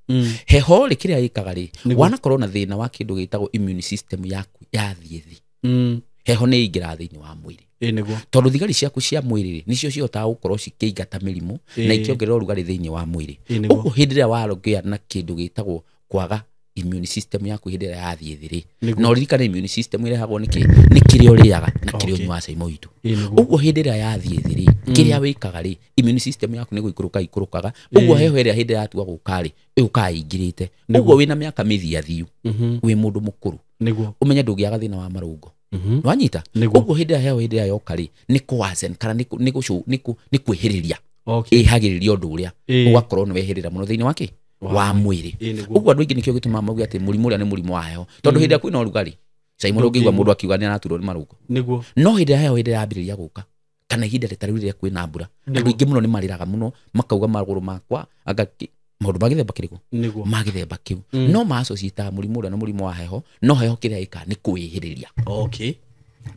Heho rĩ, kĩrĩa ĩkaga rĩ, wanakorwo na thĩna wa kĩndũ gĩtagwo immune system yaku yathiĩ thĩ. Heho nĩ ĩingĩraga thĩinĩ wa mwĩrĩ. Nĩguo. Tondũ thigari ciaku cia mwĩrĩ rĩ, nĩcio cihotaga gũkorwo cikĩingata mĩrimũ na ikĩongerera ũrugarĩ thĩinĩ wa mwĩrĩ. Ũguo hĩndĩ ĩrĩa warogĩa na kĩndũ gĩtagwo kwaga immune system yaku hĩndĩ ĩrĩa yathiĩ thĩ rĩ, na ũririkane immune system ĩrehagwo nĩ kĩ? Nĩ kĩrĩa ũrĩaga na kĩrĩa ũnyuaga caimo witũ. Ũguo hĩndĩ ĩrĩa yathiĩ thĩ rĩ, kĩrĩa wĩkaga rĩ, immune system yaku nĩ gũikũrũka ikũrũkaga. Ũguo heho ĩrĩa hĩndĩ yatua gũka rĩ, ĩũkaga ĩingĩrĩte. Ũguo wĩna mĩaka mĩthiathiu, wĩ mũndũ mũkũrũ, ũmenye ndũngĩaga thĩna wa marũngo. Nwanyita? Ũguo hĩndĩ ĩrĩa heho hĩndĩ ĩrĩa yoka rĩ, nĩ kũwazen kana nĩ kwĩhĩrĩria. Ĩhagĩrĩria ũndũ ũrĩa ũgakorwo nĩ wehĩrĩra mũno thĩinĩ wa kĩ? Wa mwĩrĩ. Ũguo andũ aingĩ nĩkĩo gĩtũmaga mauge atĩ mũrimũ ũrĩa nĩ mũrimũ wa heho. Tondũ hĩndĩ ĩrĩa kwĩna ũrugarĩ, caimo ndũngĩigua mũndũ akiuga nĩ araturwo nĩ marũngo. Nĩguo. No hĩndĩ ĩrĩa heho hĩndĩ ĩrĩa yambĩrĩria gũka, kana ihinda ta rĩu rĩrĩa kwĩna mbura, andũ aingĩ mũno nĩ marĩraga mũno makauga magũrũ makwa anga maũndũ ma gĩthemba kĩrĩkũ? Ma gĩthemba kĩu. No ma-associate mũrimũ ũrĩa na mũrimũ wa heho, no heho kĩrĩa ĩkaga nĩ kwĩhĩrĩria.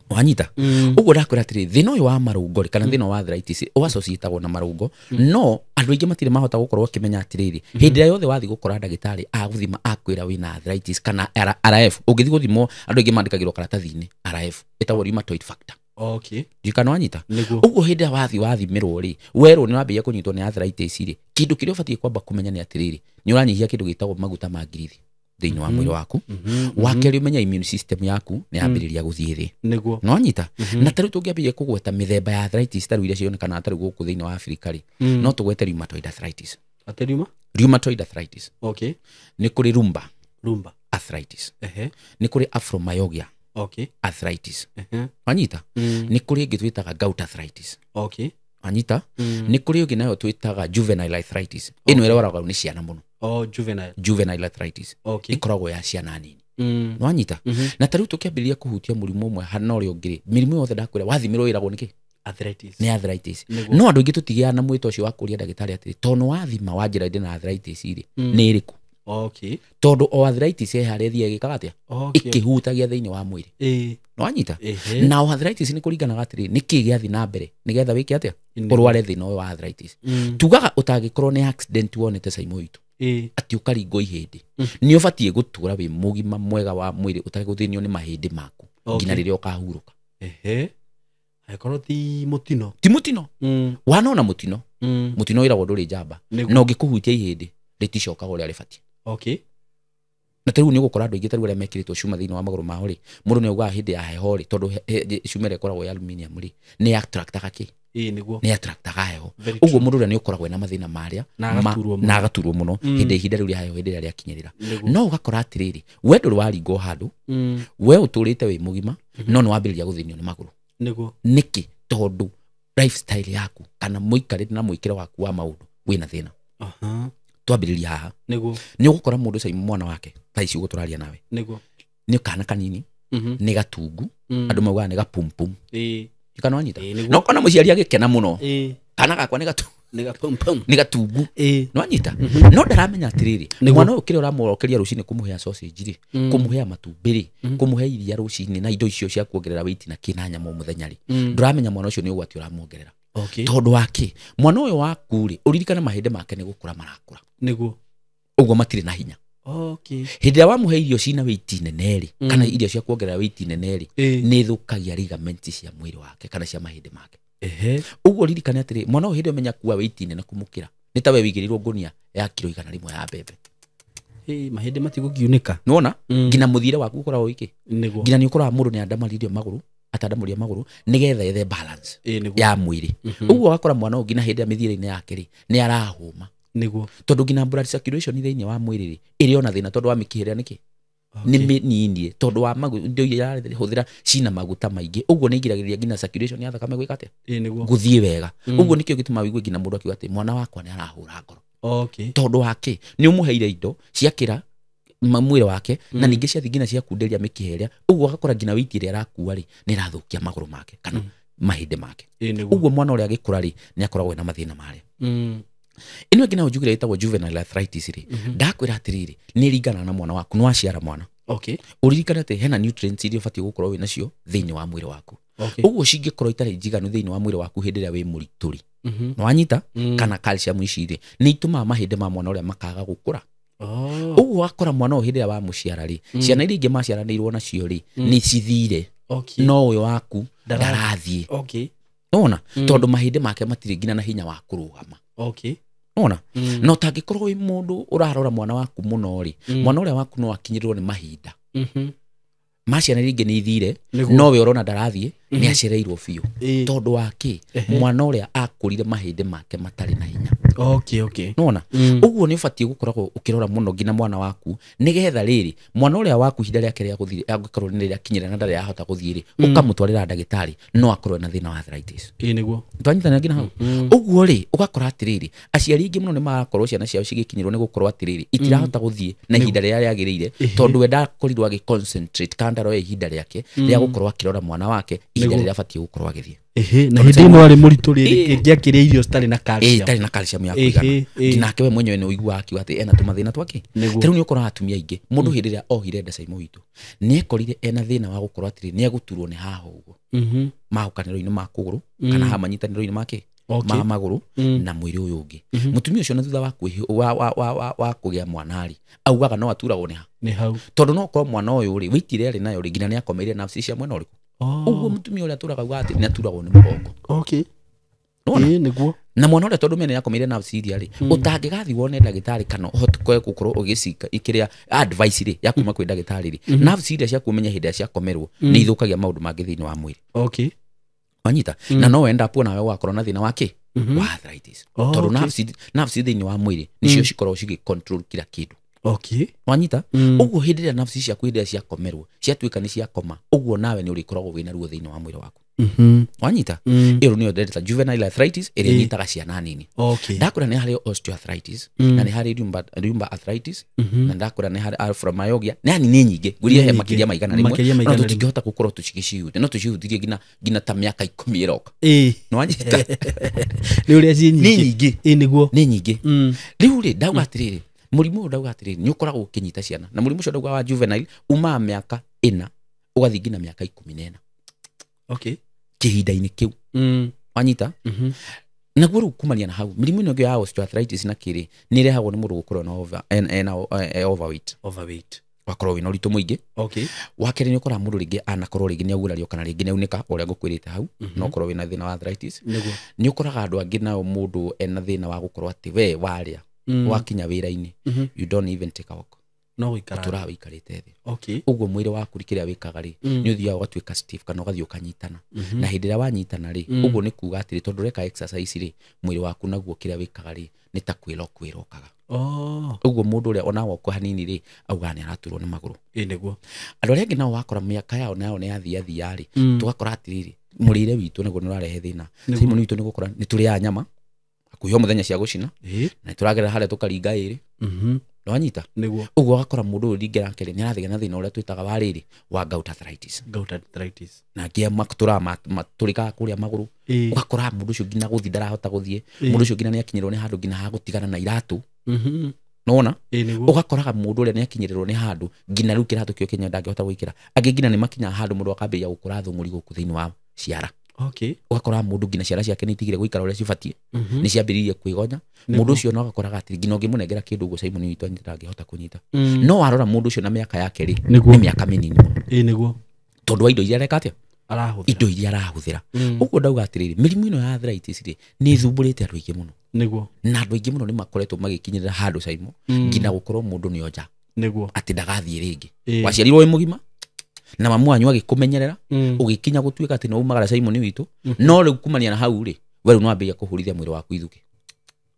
Wanyita? Ũguo ndakwĩra atĩrĩ, thĩna ũyũ wa marũngo rĩ, kana thĩna wa arthritis ũassociatagwo na marũngo, no andũ aingĩ matirĩ mahota gũkorwo akĩmenya atĩrĩrĩ, hĩndĩ ĩrĩa yothe wathiĩ gũkora ndagĩtarĩ agũthima akwĩra wĩna arthritis kana RF, ũngĩthiĩ gũthimwo andũ aingĩ mandĩkagĩrwo karatathi-inĩ RF, ĩtagwo rheumatoid factor. Ndiũĩ kana wanyita? Ũguo hĩndĩ ĩrĩa wathiĩ wathimĩrwo rĩ, werwo nĩ wambĩrĩria kũnyitwo nĩ arthritis rĩ, kĩndũ kĩrĩa ũbatiĩ kwamba kũmenya nĩ atĩrĩrĩ, nĩ ũranyihia kĩndũ gĩtagwo maguta ma ngirithi thĩinĩ wa mwĩrĩ waku. Wa kerĩ ũmenye immune system yaku nĩ yambĩrĩria gũthiĩ thĩ. Nĩguo. Nwanyita? Na ta rĩu tũngĩambĩrĩria kũgweta mĩthemba ya arthritis ta rĩu iria cionekanaga ta rĩu gũkũ thĩinĩ wa Afrika rĩ, no tũgwete rheumatoid arthritis. Atĩ rheuma? Rheumatoid arthritis. Nĩ kũrĩ lumbar arthritis. Nĩ kũrĩ fibromyalgia arthritis. Wanyita? Nĩ kũrĩ ĩngĩ twĩtaga gout arthritis. Wanyita? Nĩ kũrĩ ĩngĩ nayo twĩtaga juvenile arthritis. Ĩno ĩrwaragwo nĩ ciana mũno. Juvenile. Juvenile arthritis. Ĩkoragwo ya ciana nini. Nwanyita? Na ta rĩu tũkĩambĩrĩria kũhutia mũrimũ ũmwe na ũrĩa ũngĩ rĩ, mĩrimũ yothe ndakwĩra wathimĩrwo ĩragwo nĩkĩ? Arthritis. Nĩ arthritis. No andũ aingĩ tũtigĩaga na mwĩto ũcio wa kũria ndagĩtarĩ atĩrĩ, tondũ wathima wanjĩra ndĩ na arthritis rĩ, nĩ ĩrĩkũ? Tondũ o arthritis he harĩa ĩthiaga ĩgĩkaga atĩa? Ĩkĩhutagia thĩinĩ wa mwĩrĩ. Nwanyita? Na o arthritis nĩ kũringanaga atĩrĩ, nĩkĩ gĩathiĩ na mbere nĩgetha wĩke atĩa? Ũrware thĩna ũyũ wa arthritis. Tugaga ũtangĩkorwo nĩ accident wonete caimo witũ, atĩ ũkaringwo ihĩndĩ, nĩ ũbatiĩ gũtũra wĩ mũgima mwega wa mwĩrĩ ũtagũthĩnio nĩ mahĩndĩ maku nginya rĩrĩa ũkahurũka. Angĩkorwo ti mũtino. Ti mũtino. Wanona mũtino, mũtino wĩragwo ndũrĩ njamba, na ũngĩkũhutia ihĩndĩ rĩticokaga ũrĩa rĩbatiĩ. Na ta rĩu nĩ ũgũkora andũ aingĩ ta rĩu arĩa mekĩrĩtwo cuma thĩinĩ wa magũrũ mao rĩ, mũndũ nĩ augaga hĩndĩ ya heho rĩ, tondũ cuma ĩrĩa ĩkoragwo ya aluminium rĩ, nĩ attractaga kĩ? Nĩ attractaga heho. Ũguo mũndũ ũrĩa nĩ ũkoragwo ena mathĩna marĩa na agaturwo mũno hĩndĩ ihinda rĩu rĩa heho hĩndĩ ĩrĩa rĩakinyĩrĩra. No ũgakora atĩrĩrĩ, we ndũrĩ waringwo handũ, we ũtũrĩte wĩ mũgima, no nĩ wambĩrĩria gũthĩnio nĩ magũrũ. Nĩkĩ? Tondũ lifestyle yaku kana mũikarĩre na mwĩkĩre waku wa maũndũ wĩna thĩna. Twambĩrĩria haha. Nĩ ũgũkora mũndũ ũcio mwana wake thaa ici ũguo tũraria nawe. Nĩ kana kanini, nĩ gatungu, andũ maugaga nĩ gapumpum. Kana wanyita? No kona mũciari agĩkena mũno. Kana gakwa nĩ nĩ gatungu. Nwanyita? No ndaramenya atĩrĩrĩ, mwana ũyũ kĩrĩa ũramũrokeria rũcinĩ kũmũhe sausage rĩ, kũmũhe matumbĩ rĩ, kũmũhe iria rũcinĩ na indo icio cia kuongerera weight na kĩna nyama o mũthenya rĩ, ndũramenya mwana ũcio nĩ ũgwati ũramuongerera. Tondũ wa kĩ? Mwana ũyũ waku rĩ, ũririkane mahĩndĩ make nĩ gũkũra marakũra. Nĩguo. Ũguo matirĩ na hinya. Hĩndĩ ĩrĩa wamũhe irio cina weight nene rĩ, kana irio cia kuongerera weight nene rĩ, nĩ ĩthũkagia ligament cia mwĩrĩ wake kana cia mahĩndĩ make. Ũguo ririkane atĩrĩ, mwana ũyũ hĩndĩ ũmenya kuua weight nene kũmũkĩra, nĩ ta we wĩigĩrĩirwo ngũnia ya kiro 100 ya mbembe. Mahĩndĩ matigũkiunĩka. Nĩwona? Nginya mũthiĩre waku ũkoragwo wĩkĩ? Nĩguo. Nginya nĩ ũkoraga mũndũ nĩ andamaririo magũrũ, atandamũria magũrũ nĩgetha ethe balance ya mwĩrĩ. Ũguo ũgakora mwana ũyũ nginya hĩndĩ ya mĩthiĩre-inĩ yake rĩ, nĩ arahũma. Nĩguo. Tondũ nginya blood circulation thĩinĩ wa mwĩrĩ rĩ, ĩrĩ ona thĩna tondũ wa mĩkiha ĩrĩa nĩkĩ? Nĩ mĩnini tondũ wa indo iria irahũthĩra cina maguta maingĩ. Ũguo nĩ igiragĩrĩria nginya circulation ya thakame gwĩka atĩa? Nĩguo. Gũthiĩ wega. Ũguo nĩkĩo gĩtũmaga ũigue nginya mũndũ akiuga atĩ mwana wakwa nĩ arahũra ngoro. Tondũ wa kĩ? Nĩ ũmũheire indo ciakĩra mwĩrĩ wake, na ningĩ ciathiĩ nginya ciakunderia mĩkiha ĩrĩa, ũguo agakora nginya weight ĩrĩa arakua rĩ, nĩ ĩrathũkia magũrũ make kana mahĩndĩ make. Ũguo mwana ũrĩa agĩkũra rĩ, nĩ akoragwo ena mathĩna marĩa. Ĩno ĩngĩ nayo njugire ĩtagwo juvenile arthritis rĩ, ndakwĩra atĩrĩrĩ, nĩ ĩringanaga na mwana waku, nĩ waciara mwana. Ũririkane atĩ hena nutrients iria ũbatiĩ gũkorwo wĩ nacio thĩinĩ wa mwĩrĩ waku. Ũguo cingĩkorwo itarĩ njiganu thĩinĩ wa mwĩrĩ waku hĩndĩ ĩrĩa wĩ mũritũ rĩ, nĩwanyita? Kana calcium ici rĩ, nĩ itũmaga mahĩndĩ ma mwana ũrĩa makaga gũkũra. Ũguo wakora mwana ũyũ hĩndĩ ĩrĩa wamũciara rĩ, ciana iria ingĩ maciaranĩirwo nacio rĩ, nĩ cithire. Okay. No ũyũ waku Ndarathiĩ. ndarathiĩ. Okay. Nona tondũ mahĩndĩ make matirĩ nginya na hinya wa kũrũgama. Okay. Nona Mm. na ũtangĩkorwo wĩ mũndũ ũrarora mwana waku mũno rĩ, mwana ũrĩa waku no akinyĩrĩrwo nĩ mahinda Mhm. ma ciana iria ingĩ nĩ ithire, Nĩguo. no we ũrona ndarathiĩ, nĩ acereirwo biũ. Ĩĩ. Tondũ wa kĩ? Mwana ũrĩa akũrire mahĩndĩ make matarĩ na hinya. Okay, okay. Nona ũguo nĩ ũbatiĩ gũkoragwo ũkĩrora mũno nginya mwana waku, nĩgetha rĩrĩ mwana ũrĩa waku ihinda rĩake rĩa gũthiĩ angĩkorwo nĩ rĩakinyĩra na ndarĩ arahota gũthiĩ rĩ, ũkamũtwarĩra ndagĩtarĩ, no akorwo na thĩna wa arthritis. Ĩĩ nĩguo. Twanyitanĩra nginya hau. Ũguo rĩ, ũgakora atĩrĩrĩ, aciari aingĩ mũno nĩ marakorwo ciana ciao cigĩkinyĩrwo nĩ gũkorwo atĩrĩrĩ itirahota gũthiĩ na ihinda rĩrĩa rĩagĩrĩire, tondũ we ndakorirwo agĩ concentrate kana ndaroya ihinda rĩake rĩa gũkorwo akĩrora mwana wake ihinda Nĩguo. rĩrĩa abatiĩ gũkorwo agĩthiĩ. Ĩhĩ, na hĩndĩ ĩno arĩ mũritũ rĩrĩ Ĩĩ. ĩngĩakĩrĩa irio citarĩ na Ĩĩ, calcium. itarĩ na calcium ya Ĩhĩ, kũigana. ĩĩ. Nake we mwenyewe nĩ ũiguaga akiuga atĩ ena tũmathĩna twake. Nĩguo. Ta rĩu nĩ ũkoraga atumia aingĩ, mũndũ hĩndĩ ĩrĩa ohire nda Caimo witũ, nĩ ekorire ena thĩna wa gũkorwo atĩrĩ nĩ egũturwo nĩ haha ũguo Mhm. mahukanĩro-inĩ ma kũgũrũ kana haha manyitanĩro-inĩ ma kĩ Okay. ma magũrũ na mwĩrĩ ũyũ ũngĩ. Mũtumia ũcio na thutha wa wa kũgĩa mwana rĩ, augaga no aturagwo nĩ ha, Nĩ hau. tondũ no ũkorwo mwana ũyũ rĩ wĩiti ĩrĩa arĩ nayo rĩ nginya nĩ akomeire nerves cia mwena ũrĩkũ. Oh. Ũguo mũtumia ũrĩa atũraga augaga atĩ nĩ aturagwo nĩ mũgongo. Okay. Nĩwona? Ĩĩ nĩguo. Na mwana ũrĩa tondũ mene akomeire nerves iria rĩ, ũtangĩgathiĩ wone ndagĩtarĩ kana ũhote gũkorwo ũgĩcika ikĩrĩa advice rĩ ya kuma kwĩ ndagĩtarĩ rĩ, nerves iria cia kũmenya hĩndĩ ĩrĩa ciakomerwo nĩ ithũkagia maũndũ mangĩ thĩinĩ wa mwĩrĩ. Okay. Wanyita? Na no wenda hapo nawe wakorwo na thĩna wa kĩ wa arthritis. Oh, Tondũ okay. nerves thĩinĩ wa mwĩrĩ nĩcio cikoragwo cigĩ control kila kĩndũ. Okay. Wanyita? Ũguo hĩndĩ ĩrĩa nerves ciaku hĩndĩ ĩrĩa ciakomerwo ciatuĩka nĩ ciakoma, ũguo nawe nĩ ũrĩkoragwo wĩna ruo thĩinĩ wa mwĩrĩ waku. Mhm. Wanyita? Ĩyo nĩyo ndĩreta juvenile arthritis ĩrĩa ĩnyitaga ciana nini. Okay. Ndakwĩra nĩ harĩ osteoarthritis na nĩ harĩ rheuma arthritis na ndakwĩra nĩ harĩ fibromyalgia, yani nĩ nyingĩ ngwĩrire he Nĩ nyingĩ. makĩria ma igana rĩmwe, Makĩria ma no igana rĩmwe. tũtingĩhota gũkorwo tũcigĩcihutia, no tũcihutirie nginya ta mĩaka 10 ĩroka. Ĩĩ. Nĩwanyita? Nĩ ũrĩa ciĩ Nĩ nyingĩ. nyingĩ. Ĩĩ nĩguo. Nĩ nyingĩ. Mm. Rĩu rĩ ndauga atĩrĩrĩ, mũrimũ ũyũ ndauga atĩrĩrĩ nĩ ũkoragwo ũkĩnyita ciana, na mũrimũ ũcio ndauga wa juvenile umaga mĩaka 4 ũgathiĩ nginya mĩaka 14. Okay. Kĩhinda-inĩ kĩu. Mm. Wanyita? Mhm. Naguo rĩu kumania na hau mĩrimũ ĩno ĩngĩ ya osteoarthritis na kĩrĩ nĩ ĩrehagwo nĩ mũndũ gũkorwo na overweight. Overweight. Wakorwo wĩna ũritũ mũingĩ. Okay. Wa kerĩ nĩ ũkoraga mũndũ rĩngĩ anakorwo rĩngĩ nĩ augurario kana rĩngĩ nĩ aunĩka ũrĩa ngũkwĩrĩte hau, no ũkorwo wĩna thĩna wa arthritis. Nĩguo. Nĩ ũkoraga andũ angĩ nao mũndũ ena thĩna wa gũkorwo atĩ we warĩa wakinya wĩra-inĩ, you don't even take a walk. No gũikara. Ũtũraga wĩikarĩte thĩ. Okay. Ũguo mwĩrĩ waku kĩrĩa wĩkaga rĩ, nĩ ũthiaga ũgatuĩka stiff kana ũgathiĩ ũkanyitana. Na hĩndĩ ĩrĩa wanyitana rĩ, ũguo nĩ kuga atĩrĩ tondũ ũreka exercise rĩ, mwĩrĩ waku naguo kĩrĩa wĩkaga rĩ nĩ ta kwĩrokaga. Oh. Ũguo mũndũ ũrĩa ona woko hanini rĩ augaga nĩ araturwo nĩ magũrũ. Ĩĩ nĩguo. Andũ arĩa angĩ nao wakora mĩaka yao nayo nĩ yathiathia rĩ, tũgakora atĩrĩrĩ mũrĩre witũ naguo nĩ ũrarehe thĩna. Simon witũ nĩ gũkora nĩ tũrĩaga nyama hakuhĩ o mũthenya cia gũcina, Ĩĩ. na nĩ tũragerera harĩa tũkaringa ĩrĩ. Mhm. Nĩwanyita? Nĩguo. Ũguo ũgakora mũndũ ũyũ ringĩ rake rĩ nĩ arathĩga na thĩna ũrĩa twĩtaga wa rĩrĩ wa gout arthritis. Gout arthritis. Na angĩ matũraga matũrĩkaga kũrĩa magũrũ. Ĩĩ. Ũgakora mũndũ ũcio nginya gũthiĩ ndarahota gũthiĩ, Ĩĩ. mũndũ ũcio nginya nĩ akinyĩrwo nĩ handũ nginya ha gũtigana na iratũ. Mhm. Nĩwona? Ĩĩ nĩguo. Ũgakoraga mũndũ ũrĩa nĩ akinyĩrĩrwo nĩ handũ nginya rĩu kĩratũ kĩo kĩenyewe ndangĩhota gwĩkĩra. Angĩ nginya nĩ makinyaga handũ mũndũ akambĩrĩria gũkũra thũng'ũri gũkũ thĩinĩ wa ciara. Okay. Ũgakora mũndũ nginya ciara ciake nĩ itigire gũikara ũrĩa cibatiĩ, Mhm. nĩ ciambĩrĩirie kwĩgonya. Nĩguo. Mũndũ ũcio no agakoraga atĩ nginya ũngĩmũnengera kĩndũ ũguo Simon witũ ndangĩhota kũnyita. Mm. No warora mũndũ ũcio na mĩaka yake rĩ, Nĩguo. nĩ mĩaka mĩnini mũno. Ĩĩ nĩguo. Tondũ wa indo iria areka atĩa? Arahũthĩra. Indo iria arahũthĩra. Mm. Ũguo ndauga atĩrĩrĩ, mĩrimũ ĩno ya arthritis rĩ nĩ ĩthumbũrĩte andũ aingĩ mũno. Nĩguo. Na andũ aingĩ mũno nĩ makoretwo magĩkinyĩrĩra handũ Simon nginya gũkorwo mũndũ nĩ onja Nĩguo. atĩ ndagathiĩ rĩngĩ. Ĩĩ. Waciarirwo wĩ mũgima na mamu wanyu agĩkũmenyerera, Mm. ũgĩkinya gũtuĩka atĩ no umagara Simon witũ, no rĩu kumania na hau rĩ, we rĩu no wambĩrĩria kũhũrithia mwĩrĩ waku ithukĩ.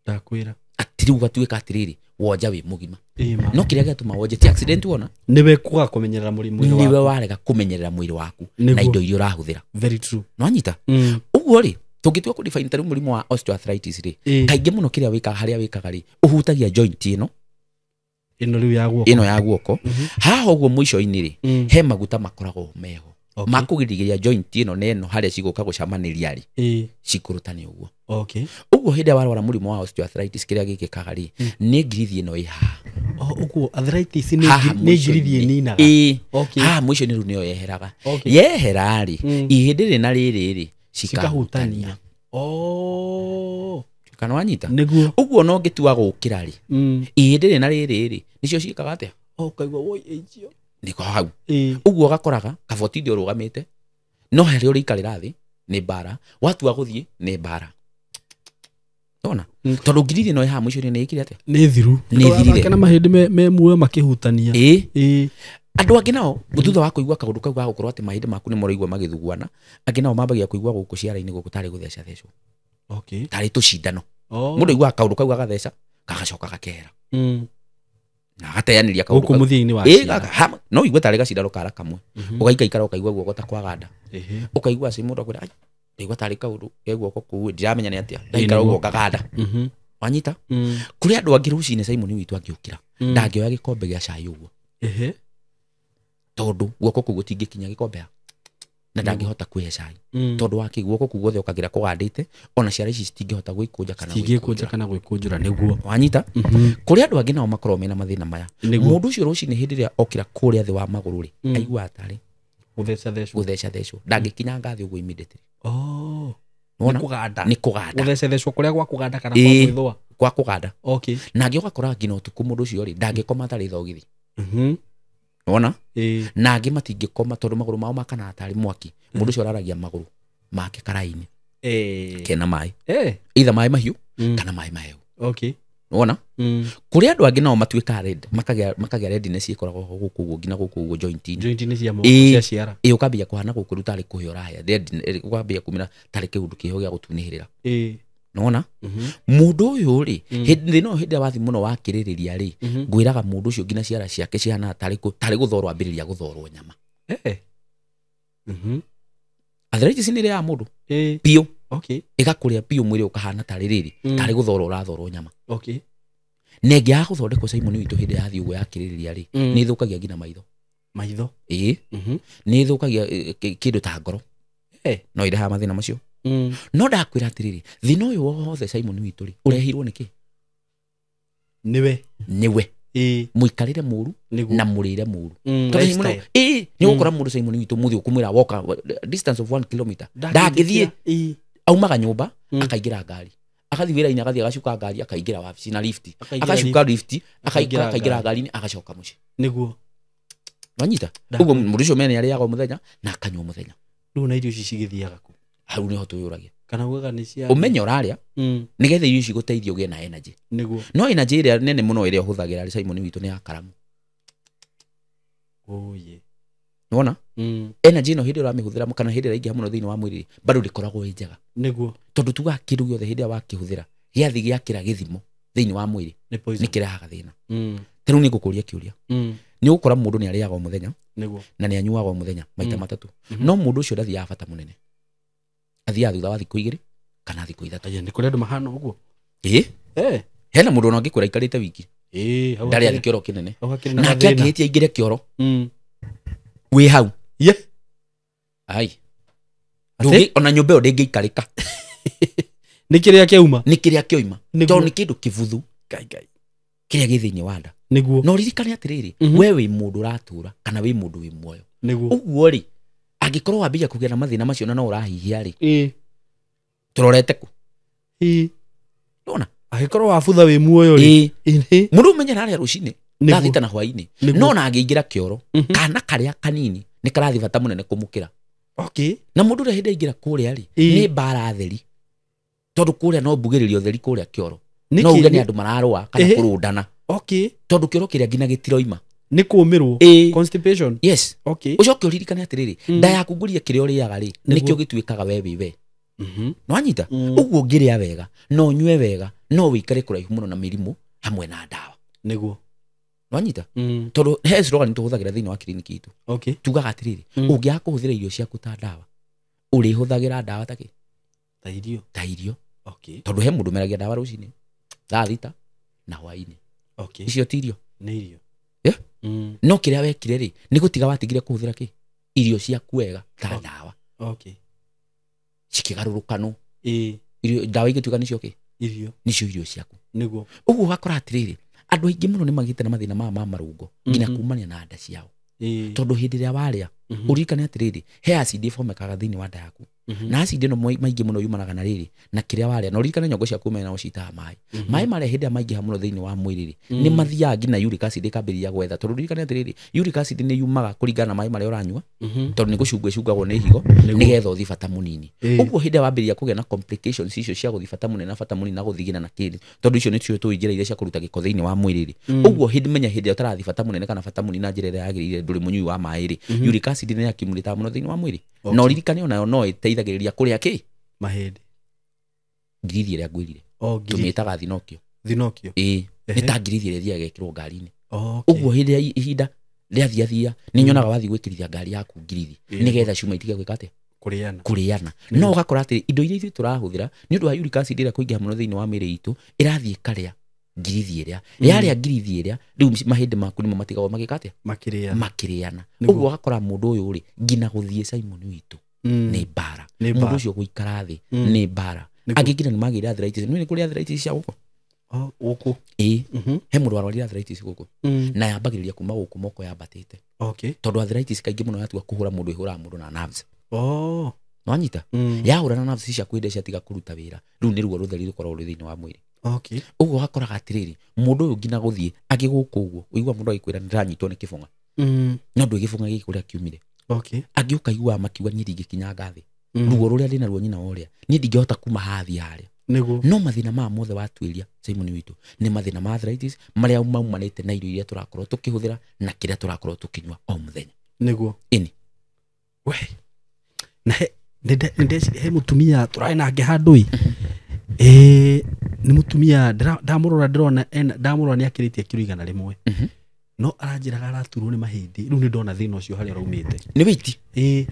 Ndakwĩra. Atĩ rĩu ũgatuĩka atĩrĩrĩ wonja wĩ mũgima. Ĩĩ ma. No kĩrĩa gĩatũma wonje ti accident wona, Nĩwe kwaga kũmenyerera mwĩrĩ nĩwe waku. warega kũmenyerera mwĩrĩ waku Nĩguo. na indo iria ũrahũthĩra. Very true. Nĩwanyita? Mm. Ũguo rĩ tũngĩtua kũ define ta rĩu mũrimũ wa osteoarthritis rĩ, Ĩĩ. kaingĩ mũno kĩrĩa wĩkaga harĩa wĩkaga rĩ, ũhutagia joint ĩno Ĩno rĩu ya guoko. ĩno ya guoko. Haha ũguo mũico-inĩ rĩ, Mm. he maguta makoragwo meho Okay. makũgirĩrĩria joint ĩno na ĩno harĩa cigũka gũcamanĩria rĩ, Ĩĩ. cikũrũtane ũguo. Okay. Ũguo hĩndĩ ĩrĩa warwara mũrimũ wa osteoarthritis kĩrĩa gĩkĩkaga rĩ, nĩ ngirithi ĩno ĩ haha. Oh, ũguo arthritis nĩ Haha nĩ ngirithi mũico-inĩ. ĩninaga. Ĩĩ. Okay. Haha mũico-inĩ rĩu nĩyo yeheraga. Okay. Yehera rĩ, Mm. ihĩndĩ rĩ na rĩrĩ rĩ cikahutania. Cikahutania. Oh. Kana wanyita? Nĩguo. Ũguo no ngĩtua gũkĩra rĩ, Mm. ihĩndĩ rĩ na rĩrĩ rĩ nĩcio ciĩkaga atĩa? Oh, ũkaigua woi ĩicio. Nĩko hau. Ĩĩ. Ũguo ũgakoraga kabotinde ũrũgamĩte No harĩa ũrĩikarĩra thĩ nĩ mbara, watua gũthiĩ nĩ mbara. Nona tondũ ngiriri no ĩhaha mũico-inĩ nĩ ĩkire atĩa? Nĩ thiru. Nĩ thirire. Kana mahĩndĩ me muoyo makĩhutania. Ĩĩ. Andũ angĩ nao thutha wa kũigua kaũndũ kau ga gũkorwo atĩ mahĩndĩ maku nĩ moraigua magĩthuguana, angĩ nao mambagia kũigua gũkũ ciara-inĩ gũkũ tarĩ gũtheca thecwo. Okay. Tarĩ tũcindano. Oh. Mũndũ aiguaga kaũndũ kau gagatheca gagacoka gakehera. Na agateanĩria kaũndũ Gũkũ kau. mũthia-inĩ wa Ĩĩ, ciara. no ũigue tarĩ gacindano kara kamwe. Ũgaikaikara ũkaigua guoko ta kwaganda. Ũkaigua aci mũndũ akwĩra, "Ai, ndaigua tarĩ kaũndũ ke guoko kũu, ndiramenya nĩ atĩa." Ndaikara ũguo ngaganda. Wanyita? Kũrĩ andũ angĩ rũcinĩ Simon witũ angĩũkĩra, ndangĩoya gĩkombe gĩa cai ũguo. Tondũ guoko kũu gũtingĩkinya gĩkombe ha. Na ndangĩhota kwĩhe cai. Tondũ wa kĩ, guoko kũu guothe ũkagĩra kũgandĩte, ona ciara ici citingĩhota gwĩkũnja kana Citingĩkũnja kana gwĩkũnjũra nĩguo. Wanyita? Kũrĩ andũ angĩ nao makoragwo mena mathĩna maya. Nĩguo. Mũndũ ũcio rũcinĩ hĩndĩ ĩrĩa okĩra kũrĩa thĩ wa magũrũ rĩ, aiguaga tarĩ Gũtheca thecwo. gũtheca thecwo. Ndangĩkinya ngathĩ ũguo immediately. Oh. Nĩwona? Nĩ kũganda. Nĩ kũganda. Gũtheca thecwo kũrĩa gwa kũganda kana kwa Ĩĩ. gwĩthũa. Gwa kũganda. Okay. Na angĩ ũgakora nginya ũtukũ mũndũ ũcio rĩ, ndangĩkoma atarĩ thogithi. Nĩwona? Na angĩ matingĩkoma tondũ magũrũ mao makanaga tarĩ mwaki. Mũndũ ũcio araragia magũrũ make karaĩ-inĩ. Kena maĩ. Either maĩ mahiũ kana maĩ mahehu. Okay. Nĩwona? Kũrĩ andũ angĩ nao matuĩkaga red, makagĩa redness ĩkoragwo ho gũkũ ũguo nginya gũkũ ũguo joint-inĩ. Joint-inĩ cia moko, Ĩĩ. cia ciara. Ĩĩ, ũkambia kũhana gũkũ rĩu tarĩ kũhĩa ũrahĩa. Red, ũkambia kumĩra tarĩ kĩũndũ kĩho gĩa gũtunĩhĩrĩra. Nĩwona? Mũndũ ũyũ rĩ, hĩndĩ ĩno hĩndĩ ĩrĩa wathiĩ mũno wakĩrĩrĩria rĩ, ngwĩraga mũndũ ũcio nginya ciara ciake cihanaga tarĩ gũthorwo ambĩrĩria gũthorwo nyama. Arthritis nĩ ĩrĩaga mũndũ. Biũ. Okay. Ĩgakũrĩa biũ mwĩrĩ ũkahana tarĩ rĩrĩ, tarĩ gũthorwo ũrathorwo nyama. Okay. Na ĩngĩaga gũthondekwo Simon witũ hĩndĩ yathiĩ ũguo yakĩrĩrĩria rĩ, nĩ ĩthũkagia nginya maitho. Maitho. Ĩĩ. Nĩ ĩthũkagia kĩndũ ta ngoro. No ĩrehaga mathĩna macio. No ndakwĩra atĩrĩrĩ, thĩna ũyũ wothe Simon witũ rĩ, ũrehirwo nĩ kĩ? Nĩwe. Nĩwe. Ĩĩ. Mũikarĩre mũru Nĩguo. na mũrĩre mũru. Tondũ Lifestyle. Simon, ĩĩ, nĩ ũgũkora mũndũ Simon witũ mũthĩ ũkũmwĩra woka distance of 1 kilometer. Ndangĩthiĩ. Ĩĩ. Aumaga nyũmba, akaingĩra ngari. Akathiĩ wĩra-inĩ, agathiĩ agacuka ngari, akaingĩra wabici na lift. Akaingĩra Agacuka lift, Akaingĩra akaingĩra ngari. ngari-inĩ, agacoka mũciĩ. Nĩguo. Wanyita? Ũguo mũndũ ũcio mene arĩaga o mũthenya na akanyua mũthenya. Rĩu na irio ici cigĩthiaga kũ? Hau nĩho twĩyũragia. Kana ugaga nĩ cia Ũmenye ũrarĩa, nĩgetha irio ici igũteithie ũgĩe na energy. Nĩguo. No energy ĩrĩa nene mũno ĩrĩa ũhũthagĩra rĩ, Simon witũ, nĩ ya karamu. Oye. Nĩwona? Energy ĩno hĩndĩ ĩrĩa ũramĩhũthĩra kana hĩndĩ ĩrĩa ĩraingĩha mũno thĩinĩ wa mwĩrĩ, bado ndĩkoragwo ĩ njega. Nĩguo. Tondũ tugaga kĩndũ gĩothe hĩndĩ ĩrĩa wakĩhũthĩra, gĩathiĩ gĩakĩra gĩthimo thĩinĩ wa mwĩrĩ, Nĩ poison. nĩ kĩrehaga thĩna. Ta rĩu nĩ ngũkũria kĩũria. Nĩ ũgũkora mũndũ nĩ arĩaga o mũthenya, Nĩguo. na nĩ anyuaga o mũthenya maita matatũ. No mũndũ ũcio ndathiaga bata mũnene. Athiaga thutha wa thikũ igĩrĩ kana thikũ ithatũ. Aya, nĩ kũrĩ andũ mahana ũguo. Ĩĩ. Eh. Hena mũndũ ona angĩkwĩra aikarĩte wiki. Ĩĩ, hau Ndarĩ hakĩrĩ- athiĩ kĩoro kĩnene. hau hakĩrĩ na Nake gathĩna. angĩhĩtia aingĩre kĩoro. Wĩ hau. Ye. Ai. Atĩ? Ndũngĩ, ona nyũmba ĩyo ndĩngĩikarĩka. Nĩ kĩrĩa kĩauma. Nĩ kĩrĩa kĩoima. Nĩguo. Tondũ nĩ kĩndũ kĩbuthu. Ngai, Ngai. Kĩrĩa gĩ thĩinĩ wa nda. Nĩguo. Na ũririkane atĩrĩrĩ, we wĩ mũndũ ũratũra kana wĩ mũndũ wĩ muoyo. Nĩguo. Ũguo rĩ, angĩkorwo wambia kũgĩa na mathĩna macio na no ũrahihia rĩ, Ĩĩ. tũrorete kũ? Ĩĩ. Nĩwona? Angĩkorwo wabutha wĩ muoyo rĩ. Ĩĩ. Ĩĩ. Mũndũ ũmenyera arĩa rũcinĩ, Nĩguo. thaa thita na hwaĩ-inĩ. Nĩguo. No ona angĩingĩra kĩoro, kana karĩa kanini nĩ karathiĩ bata mũnene kũmũkĩra. Okay. Na mũndũ ũrĩa hĩndĩ aingĩra kũrĩa rĩ, Ĩĩ. nĩ mbara theri. Tondũ kũrĩa no mbugĩrĩrio theri kũrĩa kĩoro. Nĩkĩ? No uge nĩ andũ mararũa kana Ĩhĩ. kũrũndana. Okay. Tondũ kĩoro kĩrĩa nginya gĩtiroima. Nĩ kũũmĩrwo. Ĩĩ. Constipation. Yes. Okay. Ũcoke ũririkane atĩrĩrĩ, nda yaku ngũria kĩrĩa ũrĩaga rĩ, Nĩguo. nĩkĩo gĩtuĩkaga we wĩ we. Nĩwanyita? Ũguo ũngĩrĩa wega, no ũnyue wega, no ũikare kũraihu mũno na mĩrimũ hamwe na ndawa. Nĩguo. Nĩwanyita? Tondũ he slogan tũhũthagĩra thĩinĩ wa kiriniki itũ. Okay. Tugaga atĩrĩrĩ, ũngĩaga kũhũthĩra irio ciaku ta ndawa, ũrĩhũthagĩra ndawa ta kĩ? Ta irio. Ta irio. Okay. Tondũ he mũndũ ũmeragia ndawa rũcinĩ, thaa thita na hwaĩ-inĩ. Okay. Icio ti irio. Nĩ irio. Yeah? No kĩrĩa wekire rĩ, nĩ gũtiga watigire kũhũthĩra kĩ? Irio ciaku wega ta ndawa. Okay. Cikĩgarũrũkanwo. Ĩĩ. Irio, ndawa igĩtuĩka nĩcio kĩ? Irio. Nĩcio irio ciaku. Nĩguo. Ũguo ũgakora atĩrĩrĩ, andũ aingĩ mũno nĩ magĩte na mathĩna maya ma marũngo nginya kumania na nda ciao. Ĩĩ. Tondũ hĩndĩ ĩrĩa warĩa, ũririkane atĩrĩrĩ, he acid ĩbomekaga thĩinĩ wa nda yaku. Na acid ĩno maingĩ mũno yumanaga na rĩrĩ na kĩrĩa warĩa. Na ũririkane nyongo ciaku mena ũcitaga maĩ. Maĩ marĩa hĩndĩ ĩrĩa maingĩha mũno thĩinĩ wa mwĩrĩ rĩ, nĩ mathiaga nginya uric acid ĩkambĩrĩria gwetha. Tondũ ririkane atĩrĩrĩ, uric acid nĩ yumaga kũringana na maĩ marĩa ũranyua, tondũ nĩ gũcungwo ĩcungagwo nĩ higo nĩgetha ũthiĩ bata mũnini. Ũguo hĩndĩ ĩrĩa wambĩrĩria kũgĩa na complications icio cia gũthiĩ bata mũnene na bata mũnini na gũthigina na kĩrĩ, tondũ icio nĩcio tũĩ njĩra iria cia kũruta gĩko thĩinĩ wa mwĩrĩ rĩ, ũguo hĩndĩ menya hĩndĩ ĩrĩa ũtarathiĩ bata mũnene kana bata mũnini na njĩra ĩrĩa yagĩrĩire, ndũrĩ mũnyui wa maĩ rĩ, uric acid nĩ accumulate mũno thĩinĩ wa mwĩrĩ. Na ũririkane onayo no ĩteithagĩrĩria kũrĩa kĩ mahĩndĩ, ngirithi ĩrĩa ngwĩrire tũmĩtaga thinokio. Thinokio ĩĩ, nĩ ta ngirithi ĩrĩa ĩthiaga ĩgekĩrwo ngari-inĩ. Ũguo hĩndĩ ya ihinda rĩathiathia nĩ nyonaga wathiĩ gwĩkĩrithia ngari yaku ngirithi nĩgetha cuma itige gwĩka atĩa, kũrĩana. No ũgakora atĩ indo iria ithuĩ tũrahũthĩra nĩ ũndũ wa uric acid ĩrĩa kũingĩha mũno thĩinĩ wa mĩĩrĩ itũ, ĩrathiĩ ĩkarĩa ngirithi ĩrĩa, yarĩa ngirithi ĩrĩa, rĩu mahĩndĩ maku nĩmo matigagwo magĩka atĩa, makĩrĩana. Ũguo ũgakora mũndũ ũyũ rĩ, nginya gũthiĩ Simon witũ nĩ mbara, mũndũ ũcio gũikara thĩ nĩ mbara. Angĩ nginya nĩ magĩire arthritis. Nĩ kũrĩ arthritis cia gũkũ? Gũkũ ĩĩ, he mũndũ warwarire arthritis gũkũ, na yambagĩrĩria kuma gũkũ moko yambatĩte. Tondũ arthritis kaingĩ mũno yatua kũhũra mũndũ, ĩhũraga mũndũ na nerves. Nwanyita yahũra na nerves ciaku hĩndĩ ciatiga kũruta wĩra, rĩu nĩ ruo rũtheri rũkoragwo rwĩ thĩinĩ wa mwĩrĩ. Ũguo ũgakoraga atĩrĩrĩ, mũndũ ũyũ nginya gũthiĩ angĩ gũkũ ũguo, ũigua mũndũ agĩkwĩra nĩndĩranyitwo nĩ kĩbũng'a, no ndũĩ gĩbũng'a gĩkĩ kũrĩa kiumire. Angĩ ũkaiguaga makiuga niĩ ndingĩkinyanga thĩ, ruo rũrĩa ndĩna ruo nyina wa ũrĩa, niĩ ndingĩhota kuma haha thiĩ harĩa. No mathĩna maya mothe watuĩria Simon witũ nĩ mathĩna ma arthritis marĩa maumanĩte na irio iria tũrakorwo tũkĩhũthĩra na kĩrĩa tũrakorwo tũkĩnyua o mũthenya. Nĩguo. Ĩni. We na he mũtumia tũrarĩ nake handũ ĩ, nĩ mũtumia ndamũrora ndĩrona ndamũrora nĩ akĩrĩtie kiro 100, no aranjĩraga araturwo nĩ mahĩndĩ. Rĩu nĩ ndona thĩna ũcio harĩa ũraumĩte. Nĩ wĩiti.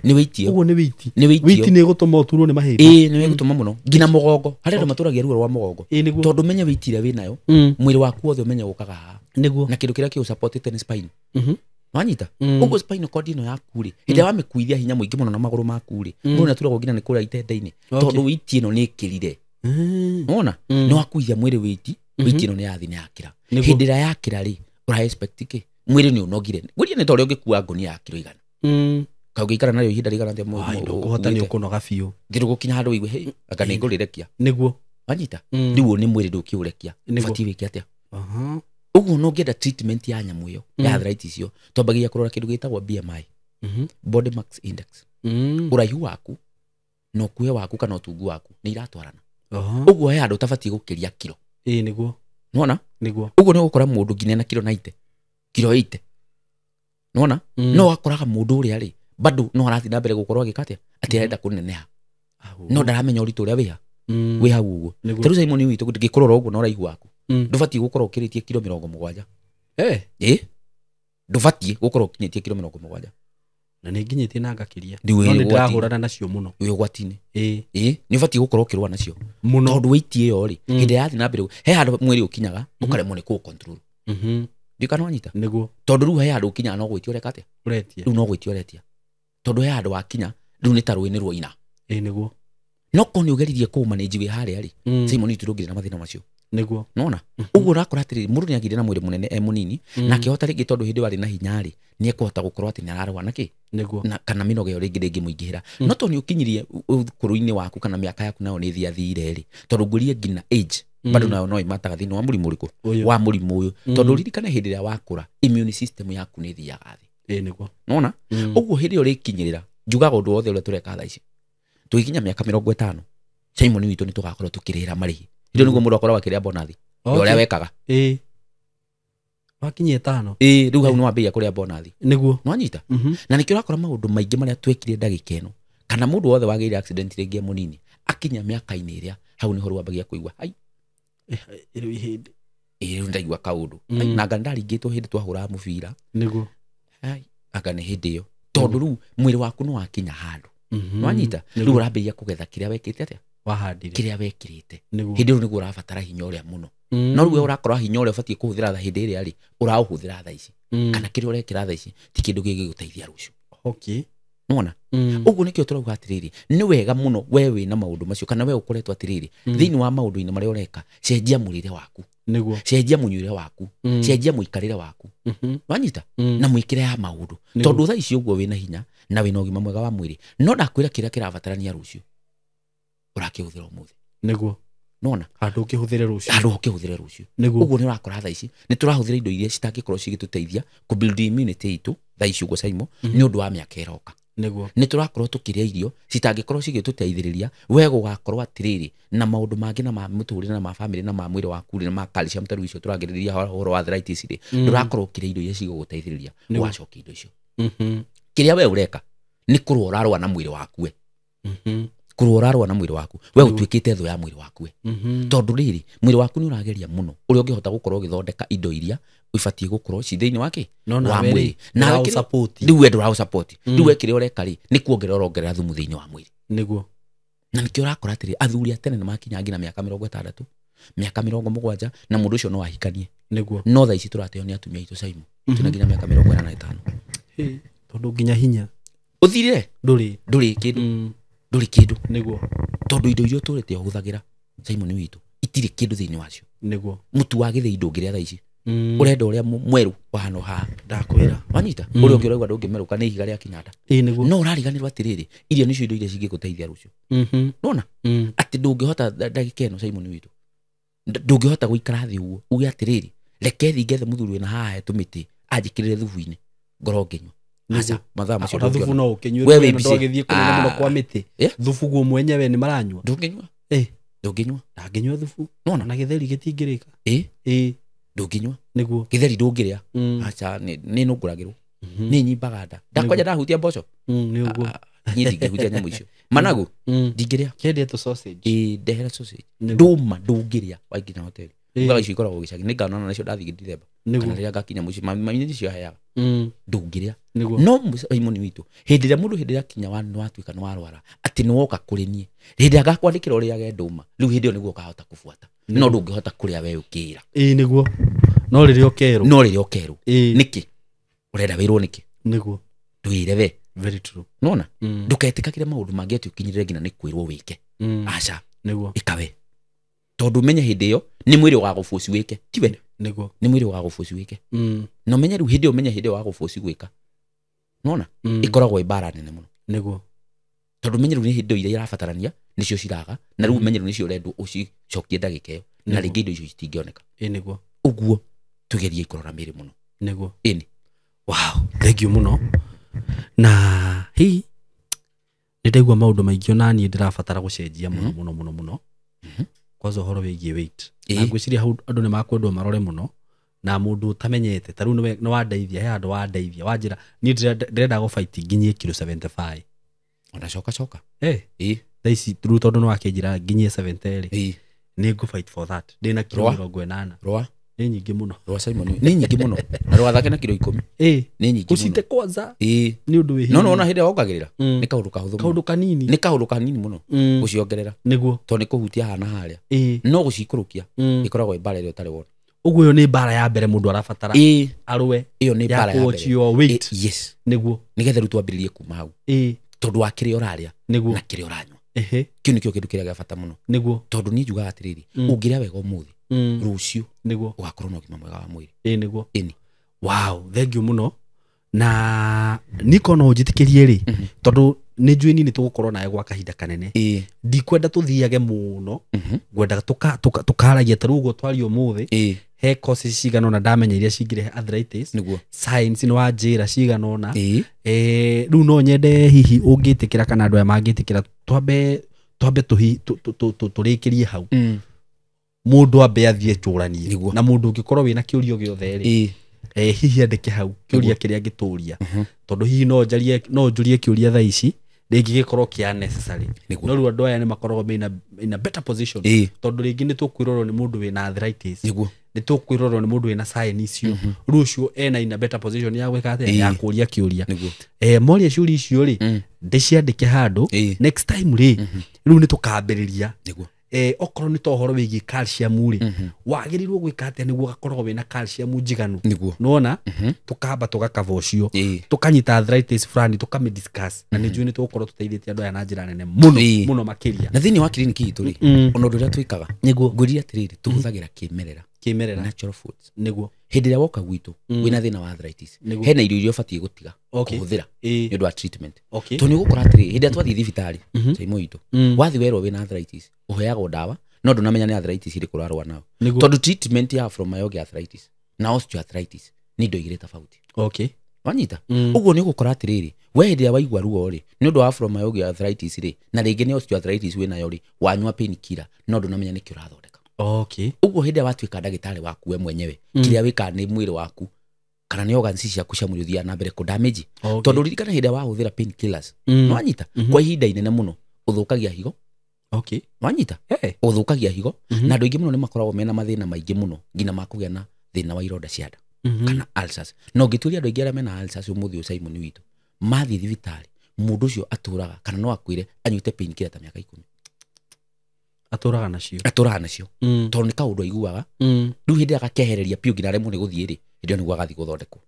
Nĩ wĩiti ĩyo. Ũguo nĩ wĩiti. Nĩ wĩiti ĩyo. Wĩiti nĩ ĩgũtũma ũturwo nĩ mahĩndĩ. Ĩĩ, nĩ ĩgũtũma mũno nginya mũgongo. Harĩa andũ matũragia ruo rwa mũgongo. Tondũ menye wĩiti ĩrĩa wĩnayo, mwĩrĩ waku wothe ũmenye gũkaga haha. Nĩguo. Na kĩndũ kĩrĩa kĩũsupportĩte nĩ spine. Wanyita? Ũguo spinal cord ĩno yaku rĩ, hĩndĩ ĩrĩa wamĩkuithia hinya mũingĩ mũno na magũrũ maku rĩ, mũndũ nĩaturagwo nginya nĩ kũrĩa itende-inĩ. Tondũ wĩiti ĩno nĩ ĩkĩrire. Wona? Nĩ wakuithia mwĩrĩ wĩiti, wĩiti ĩno nĩ yathiĩ nĩ yakĩra. Hĩndĩ ĩrĩa yakĩra rĩ, ũra expect kĩ? Mwĩrĩ nĩ ũnogire. Ngwĩria nĩ ta ũrĩa ũngĩkua ngũnia ya kiro 100. Ka ũngĩikara narĩo ihinda rĩigana atĩa ndũkũhota, nĩ ũkũnoga biũ. Nginya gũkinya handũ ũigue, hey, anga nĩ ngũrĩrekia. Nĩguo. Wanyita? Rĩu ũyũ nĩ mwĩrĩ ndũkĩũrekia. Ũbatiĩ wĩke atĩa? Ũguo no ũngĩenda treatment ya nyamũ ĩyo, ya arthritis ĩyo, twambagia kũrora kĩndũ gĩtagwo BMI. Body Mass Index. Ũraihu waku na ũkuhĩ waku kana ũtungu waku nĩ iratwarana. Ũguo he handũ ũtabatiĩ gũkĩria kiro. Ĩĩ, nĩguo. Nĩwona? Nĩguo. Ũguo nĩ ũgũkora mũndũ nginya na kiro 90, kiro 80. Nĩwona? No wakoraga mũndũ ũrĩa rĩ, bado no arathiĩ na mbere gũkorwo agĩka atĩa? Atĩ arenda kũneneha. No ndaramenya ũritũ ũrĩa wĩha. Wĩ hau ũguo. Ta rĩu Simon witũ ngĩkũrora ũguo na ũraihu waku, ndũbatiĩ gũkorwo ũkĩrĩtie kiro 70. Ĩĩ? Ndũbatiĩ gũkorwo ũkinyĩtie kiro 70. Na nĩ nginyĩtie na ngakĩria. Rĩu No wĩ nĩ ũgwati-inĩ. ndĩrahũrana nacio mũno. Wĩ ũgwati-inĩ. Ĩĩ. Ĩĩ, nĩ ũbatiĩ gũkorwo ũkĩrũa nacio mũno. Tondũ wĩiti ĩyo rĩ, hĩndĩ ĩrĩa yathiĩ na mbere, he handũ mwĩrĩ ũkinyaga, ũkaremwo nĩ kũũ control. Ndiũĩ kana wanyita? Nĩguo. Tondũ rĩu he handũ ũkinyaga no gwĩtia ũreka atĩa? Ũretia. Rĩu no gwĩtia ũretia. Tondũ he handũ wakinya, rĩu nĩ ta rũĩ nĩ ruoina. Ĩĩ, nĩguo. No korwo nĩ ũgeririe kũũmanage wĩ harĩa rĩ, Simon witũ ndũngĩrĩ na mathĩna macio. Nĩguo. Nona? Ũguo ũrakora atĩrĩrĩ, mũndũ nĩ agĩire na mwĩrĩ mũnene e mũnini, na akĩhota rĩngĩ tondũ hĩndĩ ĩyo arĩ na hinya rĩ, nĩ ekũhota gũkorwo atĩ nĩ ararũa na kĩ? Nĩguo. Na kana mĩnoga ĩyo rĩngĩ ndĩngĩmũingĩhĩra. No tondũ nĩ ũkinyirie ũkũrũ-inĩ waku kana mĩaka yaku nayo nĩ ĩthiathire rĩ, tondũ ngwĩrire nginya age, bado nayo no ĩmataga thĩinĩ wa mũrimũ ũrĩkũ? Wa mũrimũ ũyũ. Tondũ ũririkane hĩndĩ ĩrĩa wakũra, immune system yaku nĩ ĩthiaga thĩ. Ĩĩ, nĩguo. Nona? Ũguo hĩndĩ ĩyo ũrĩkinyĩrĩra, njugaga ũndũ wothe ũrĩa tũreka thaa ici. Tũgĩkinya mĩaka 50, Simon witũ nĩ tũgakorwo tũkĩrĩhĩra marĩhi. Hĩndĩ ĩyo nĩguo mũndũ akoragwo akĩrĩa bonathi. Ũrĩa wekaga. Ĩĩ. Wakinyia 5. Ĩĩ, rĩu hau nĩ wambĩrĩria kũrĩa bonathi. Nĩguo. Nĩwanyita? Na nĩkĩo ũrakora maũndũ maingĩ marĩa twekire ndagĩka ĩno, kana mũndũ wothe wagĩire accident rĩngĩ e mũnini, akinya mĩaka-inĩ ĩrĩa, hau nĩho rĩu wambagia kũigua, ai. Rĩu ihĩndĩ. Ĩĩ, rĩu ndaigua kaũndũ. Ai, na anga nĩndaringĩtwo hĩndĩ twahũraga mũbira. Nĩguo. Ai, anga nĩ hĩndĩ ĩyo. Tondũ rĩu mwĩrĩ waku nĩ wakinya handũ. Nĩwanyita? Rĩu ũrambĩrĩria kũgetha kĩrĩa wekĩte atĩa? Wahandire. Kĩrĩa wekĩrĩte. Nĩguo. Hĩndĩ ĩyo nĩguo ũrabatara hinya ũrĩa mũno. No rĩu we ũrakora hinya ũrĩa ũbatiĩ kũhũthĩra tha hĩndĩ ĩrĩa rĩ, ũraũhũthĩra thaa ici. Kana kĩrĩa ũrekĩra thaa ici ti kĩndũ gĩgũgũteithia rũciũ. Nĩwona? Ũguo nĩkĩo tũrauga atĩrĩrĩ, nĩ wega mũno we wĩna maũndũ macio kana we ũkoretwo atĩrĩrĩ, thĩinĩ wa maũndũ-inĩ marĩa ũreka, cenjia mũrĩre waku. Nĩguo. Cenjia mũnyuĩre waku. Cenjia mũikarĩre waku. Wanyita? Na mwĩkĩre ya maũndũ. Tondũ thaa ici ũguo wĩna hinya Na wĩna ũgima mwega wa mwĩrĩ. No ndakwĩra kĩrĩa kĩrabatarania rũciũ ũrakĩhũthĩra ũmũthĩ. Nĩguo. Nona handũ ũkĩhũthĩre rũciũ. Handũ ũkĩhũthĩre rũciũ. Nĩguo. Ũguo nĩ ũrakora thaa ici nĩ tũrahũthĩra indo iria citangĩkorwo cigĩtũteithia kũ build immunity itũ thaa ici ũguo Saimo, nĩ ũndũ wa mĩaka ĩroka. Nĩguo. Nĩ tũrakorwo tũkĩrĩa irio citangĩkorwo cigĩtũteithĩrĩria we gũgakorwo atĩrĩrĩ na maũndũ mangĩ na ma mũtũrĩre na ma family na ma mwĩrĩ waku rĩ, na ma calcium ta rĩu icio tũragĩrĩria ũhoro wa arthritis rĩ, ndũrakorwo ũkĩrĩa indo iria cigũgũteithĩrĩria ũgacokia indo icio. Kĩrĩa we ũreka nĩ kũrũa ũrarũa na mwĩrĩ waku we. Kũrũa ũrarũa na mwĩrĩ waku we ũtuĩkĩte thũ ya mwĩrĩ waku we. Tondũ rĩrĩ mwĩrĩ waku nĩ ũrageria mũno ũrĩa ũngĩhota gũkorwo ũgĩthondeka indo iria ibatiĩ gũkorwo ci thĩinĩ wake wa mwĩrĩ. Nawe ndũraũsupport. Rĩu we ndũraũsupport. Rĩu we kĩrĩa ũreka rĩ nĩ kuongerera ũrongerera thumu thĩinĩ wa mwĩrĩ. Nĩguo. Na nĩkĩo ũrakora atĩrĩ athuri a tene nĩ makinya nginya mĩaka 60, mĩaka 70 na mũndũ ũcio no ahikanie. Nĩguo. No thaa ici tũrateo nĩ atumia aitũ Saimo twĩna nginya mĩaka 45. Tondũ nginya hinya ũthirire ndũrĩ ndũrĩ kĩndũ. Ndũrĩ kĩndũ. Nĩguo. Tondũ indo iria ũtũrĩte ũhũthagĩra Simon witũ itirĩ kĩndũ thĩinĩ wacio. Nĩguo. Mũtu wa gĩthĩi ndũngĩrĩa thaa ici. Ũrenda ũrĩa mwerũ wahana haha. Ndakwĩra. Wanyita? Ũrĩa ũngĩ ũraigua ndũngĩmerũka nĩ ihiga rĩa Kenyatta. Ĩĩ nĩguo. No ũrariganĩrwo atĩrĩrĩ irio nĩcio indo iria cingĩgũteithia rũciũ. Nona? Atĩ ndũngĩhota ndagĩka ĩno Simon witũ. Ndũngĩhota gũikara thĩ ũguo uge atĩrĩrĩ reke thiĩ ngethe mũthuri wĩna haha he tũmĩtĩ anjĩkĩrĩre thubu-inĩ ngorwo ngĩnyua. Aca, mathaa macio Ona thubu no ũkĩnyue We wĩ busy. ndwagĩthiĩ kũnene mũno kwa mĩtĩ. Thubu guo mwenyewe nĩ maranyua. Ndũngĩnyua. Ndũngĩnyua. Ndangĩnyua thubu. Nona? Na gĩtheri gĩtingĩrĩka. Ĩ. Ndũngĩnyua. Nĩguo. Gĩtheri ndũngĩrĩa. Aca, nĩ nũngũragĩrwo. Nĩ nyimbaga nda. Ndakwanja ndahutia mboco. Nĩ ũguo. Niĩ ndingĩhutia nyamũ icio. Managu ndingĩrĩa. Kĩendie tũ sausage. Ĩ, ndehera sausage. Ndũma ndũngĩrĩa waingĩra hoteli. Ugaga icio ikoragwo gĩcagi. Nĩ nganona nacio ndathiĩ Dithemba. Kana rĩrĩa ngakinya mũciĩ mami nĩcio aheaga. Ndũngĩrĩa. No Simon witũ hĩndĩ ĩrĩa mũndũ hĩndĩ ĩrĩa akinya wa nĩ watuĩka nĩ warwara atĩ nĩ woka kũrĩ niĩ hĩndĩ ĩrĩa ngakwandĩkĩra ũrĩage ndũma rĩu hĩndĩ ĩyo nĩguo ũkahota kũbuata. No ndũngĩhota kũrĩa we ũkĩra. Ĩĩ nĩguo. No rĩrĩa ũkerwo. No rĩrĩa ũkerwo. Nĩkĩ? Ũrenda wĩrwo nĩkĩ? Nĩguo. Ndwĩre we. Very true. Nona? Ndũketĩkagĩre maũndũ mangĩ atĩ ũkinyĩrĩre nginya nĩ kwĩrwo wĩke. Aca. Nĩguo. Ĩka we. Tondũ menye hĩndĩ ĩyo nĩ mwĩrĩ ũgagũbũci wĩke. Tiwe? Nĩguo. Nĩ mwĩrĩ ũgagũbũci wĩke. Na ũmenye rĩu hĩndĩ ĩyo ũmenye hĩndĩ ĩyo wagũbũci gwĩka. Nona? Ĩkoragwo ĩ mbara nene mũno. Nĩguo. Tondũ menye rĩu nĩ hĩndĩ iria irabatarania nĩcio ciraga na rĩu menye rĩu nĩcio ũrendwo ũcicokie ndagĩka ĩyo na rĩngĩ indo icio citingĩoneka. Ĩ nĩguo. Ũguo tũgerie kũrora mĩĩrĩ mũno. Nĩguo. Ĩni. Wow, thank you mũno. Na hihi nĩ ndaigua maũndũ maingĩ ona niĩ ndĩrabatara gũcenjia mũno mũno mũno mũno. Kwanza ũhoro wĩgiĩ weight. Na ngwĩciria hau andũ nĩ makwendwo marore mũno na mũndũ ũtamenyete ta rĩu nĩ wandeithia he handũ wandeithia wanjĩra niĩ ndĩrenda gũ fight nginyie kilo 75. Ona coka coka. Ĩ. Thaa ici rĩu tondũ nĩ wakĩnjĩra nginyie 70 rĩ. Nĩ ngũ fight for that. Ndĩna kilo 80. Rwa. Nĩ nyingĩ mũno. Rwa Simon nĩ nyingĩ mũno. Na rwathake na kilo 10. Ĩ. Nĩ nyingĩ mũno. Ũcite kwanza. Ĩ. Nĩ ũndũ wĩ hinya. No nona hĩndĩ wongagĩrĩra. Nĩ kaũndũ kahũthũ mũno. Kaũndũ kanini. Nĩ kaũndũ kanini mũno. Gũciongerera. Nĩguo. Tondũ nĩ kũhutia haha na harĩa. Ĩ. No gũcikũrũkia. Ĩkoragwo ĩ mbara ĩrĩa ũtarĩ wona. Ũguo ĩyo nĩ mbara ya mbere mũndũ arabatara. Ĩ. Arũe. Ĩyo nĩ mbara ya mbere. Ya weight. Yes. Nĩguo. Nĩgetha rĩu twambĩrĩrie kuma hau. Ĩ. Tondũ wa kĩrĩa ũrarĩa. Nĩguo. Na kĩrĩa ũranyua. Ehe. Kĩu nĩkĩo kĩndũ kĩrĩa gĩa bata mũno. Nĩguo. Tondũ niĩ njugaga atĩrĩrĩ, ũngĩrĩa wega ũmũthĩ, rũciũ Nĩguo. ũgakorwo na ũgima mwega wa mwĩrĩ. Ĩ nĩguo. Ĩni. Wow, thank you mũno. Na niko no ũnjĩtĩkĩrie rĩ, tondũ nĩ njũĩ niĩ nĩ tũgũkorwo nawe gwa kahinda kanene. Ĩ. Ndikwenda tũthiage mũno, ngwenda tũkaragia ta rĩu ũguo twaria ũmũthĩ. Ĩ. He causes cigana ũna ndamenya iria cingĩrehe arthritis. Nĩguo. Science nĩ wanjĩra cigana ũna. Ĩ. Rĩu no nyende hihi ũngĩtĩkĩra kana andũ aya mangĩtĩkĩra twambe tũrĩkĩrie hau. Mũndũ ambe athiĩ cũranie. Na mũndũ ũngĩkorwo wĩna kĩũria gĩothe rĩ, hihi andĩke hau kĩũria kĩrĩa angĩtũria. Tondũ hihi no njarie no njũrie kĩũria thaa ici rĩngĩ gĩkorwo kĩa necessary. No rĩu andũ aya nĩ makoragwo in a better position. Tondũ rĩngĩ nĩ tũkwĩrorwo nĩ mũndũ wĩna arthritis. Nĩguo. Nĩ tũkwĩrorwo nĩ mũndũ wĩna sign icio. Rĩu ũcio ena in a better position ya gwĩka atĩa ya kũria kĩũria. Nĩguo. Moria ciũria icio rĩ, ndĩciandĩke handũ. Next time rĩ, rĩu nĩ tũkambĩrĩria. Nĩguo. Okorwo nĩ ta ũhoro wĩgiĩ calcium rĩ, wagĩrĩirwo gwĩka atĩa nĩguo ũgakorwo wĩna calcium njiganu. Nĩguo. Nĩwona? Tũkamba tũgakaba ũcio. Tũkanyita arthritis fulani tũkamĩdiscuss. Na nĩ njũĩ nĩ tũgũkorwo tũteithĩtie andũ aya na njĩra nene mũno mũno makĩria. Na thĩinĩ wa kiriniki itũ rĩ, ona ũndũ ũrĩa twĩkaga, Nĩguo. ngwĩrire atĩrĩrĩ, tũhũthagĩra kĩmerera. Kĩmerera. Natural foods. Nĩguo. Hĩndĩ ĩrĩa woka gwitũ wĩna thĩna wa arthritis, Nĩguo. hena irio iria ũbatiĩ gũtiga Okay. kũhũthĩra Ĩĩ. nĩ ũndũ wa treatment. Okay. Tondũ nĩ ũgũkora atĩrĩ, hĩndĩ ĩrĩa twathiĩ thibitarĩ Saimo witũ, wathiĩ werwo wĩna arthritis, ũheagwo ndawa no ndũnamenya nĩ arthritis ĩrĩkũ ũrarũa nayo. Nĩguo. Tondũ treatment ya fibromyalgia arthritis na osteoarthritis nĩ indo igĩrĩ tofauti. Okay. Wanyita? Ũguo nĩ ũgũkora atĩrĩrĩ, we hĩndĩ ĩrĩa waigua ruo rĩ, nĩ ũndũ wa fibromyalgia arthritis rĩ, na rĩngĩ nĩ osteoarthritis wĩnayo rĩ, wanyua painkiller no ndũnamenya nĩkĩ ũrathondeka. Okay. Ũguo hĩndĩ ĩrĩa watuĩka ndagĩtarĩ waku we mwenyewe, kĩrĩa wĩkaga nĩ mwĩrĩ waku kana nĩ organs ciaku cia mwĩrĩ ũthiaga na mbere kũ damage. Okay. Tondũ ririkana hĩndĩ ĩrĩa wahũthĩra painkillers, nĩwanyita? Kwa ihinda inene mũno ũthũkagia higo. Okay. Wanyita? Hey. Ũthũkagia higo. Na andũ aingĩ mũno nĩ makoragwo mena mathĩna maingĩ mũno nginya ma kũgĩa na thĩna wa ironda cia nda kana ulcers. Na ũngĩtuĩria andũ aingĩ arĩa mena ulcers ũmũthĩ ũyũ Simon witũ, mathiĩ thibitarĩ mũndũ ũcio atũraga kana no akwĩre anyuĩte painkiller ta mĩaka 10. Atũraga nacio. Atũraga nacio. Tondũ nĩ kaũndũ aiguaga. Rĩu hĩndĩ ĩrĩa agakehereria biũ nginya aremwo nĩ gũthiĩ rĩ, hĩndĩ ĩyo nĩguo agathiĩ gũthondekwo.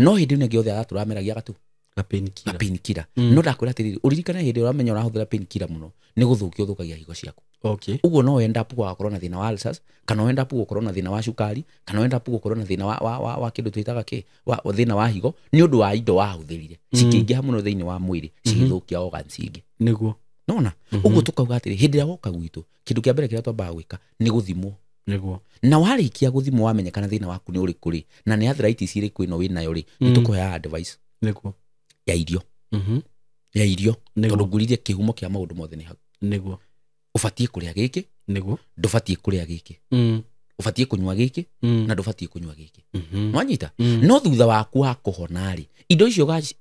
No hĩndĩ ĩno ĩngĩ yothe aratũra ameragia gatũ Ga painkiller. Painkiller. No ndakwĩra atĩrĩrĩ, ũririkane hĩndĩ ĩrĩa ũramenya ũrahũthĩra painkiller mũno, nĩ gũthũkia ũthũkagia higo ciaku. Okay. Ũguo no end up gũgakorwo na thĩna wa ulcers, kana end up gũkorwo na thĩna wa cukari, kana end up gũkorwo na thĩna wa kĩndũ twĩtaga kĩ, wa thĩna wa higo, nĩ ũndũ wa indo wahũthĩrire cikĩingĩha mũno thĩinĩ wa mwĩrĩ, cigĩthũkia organs ingĩ. Nĩguo. Nona? Ũguo tũkauga atĩrĩ, hĩndĩ ĩrĩa woka gwitũ, kĩndũ kĩa mbere kĩrĩa twambaga gwĩka nĩ gũthimwo. Nĩguo. Na warĩkia gũthimwo wamenyekana thĩna waku nĩ ũrĩkũ rĩ, na nĩ arthritis ĩrĩkũ ĩno wĩnayo rĩ, nĩ tũkũheaga advice Nĩguo. ya irio. Ya irio. Nĩguo. Tondũ ngũririe kĩhumo kĩa maũndũ mothe nĩ hau. Nĩguo. Ũbatiĩ kũrĩa gĩkĩ, Nĩguo. ndũbatiĩ kũrĩa gĩkĩ. Ũbatiĩ kũnyua gĩkĩ, na ndũbatiĩ kũnyua gĩkĩ. Nwanyita? No thutha waku wa kũhona rĩ, indo icio rĩ,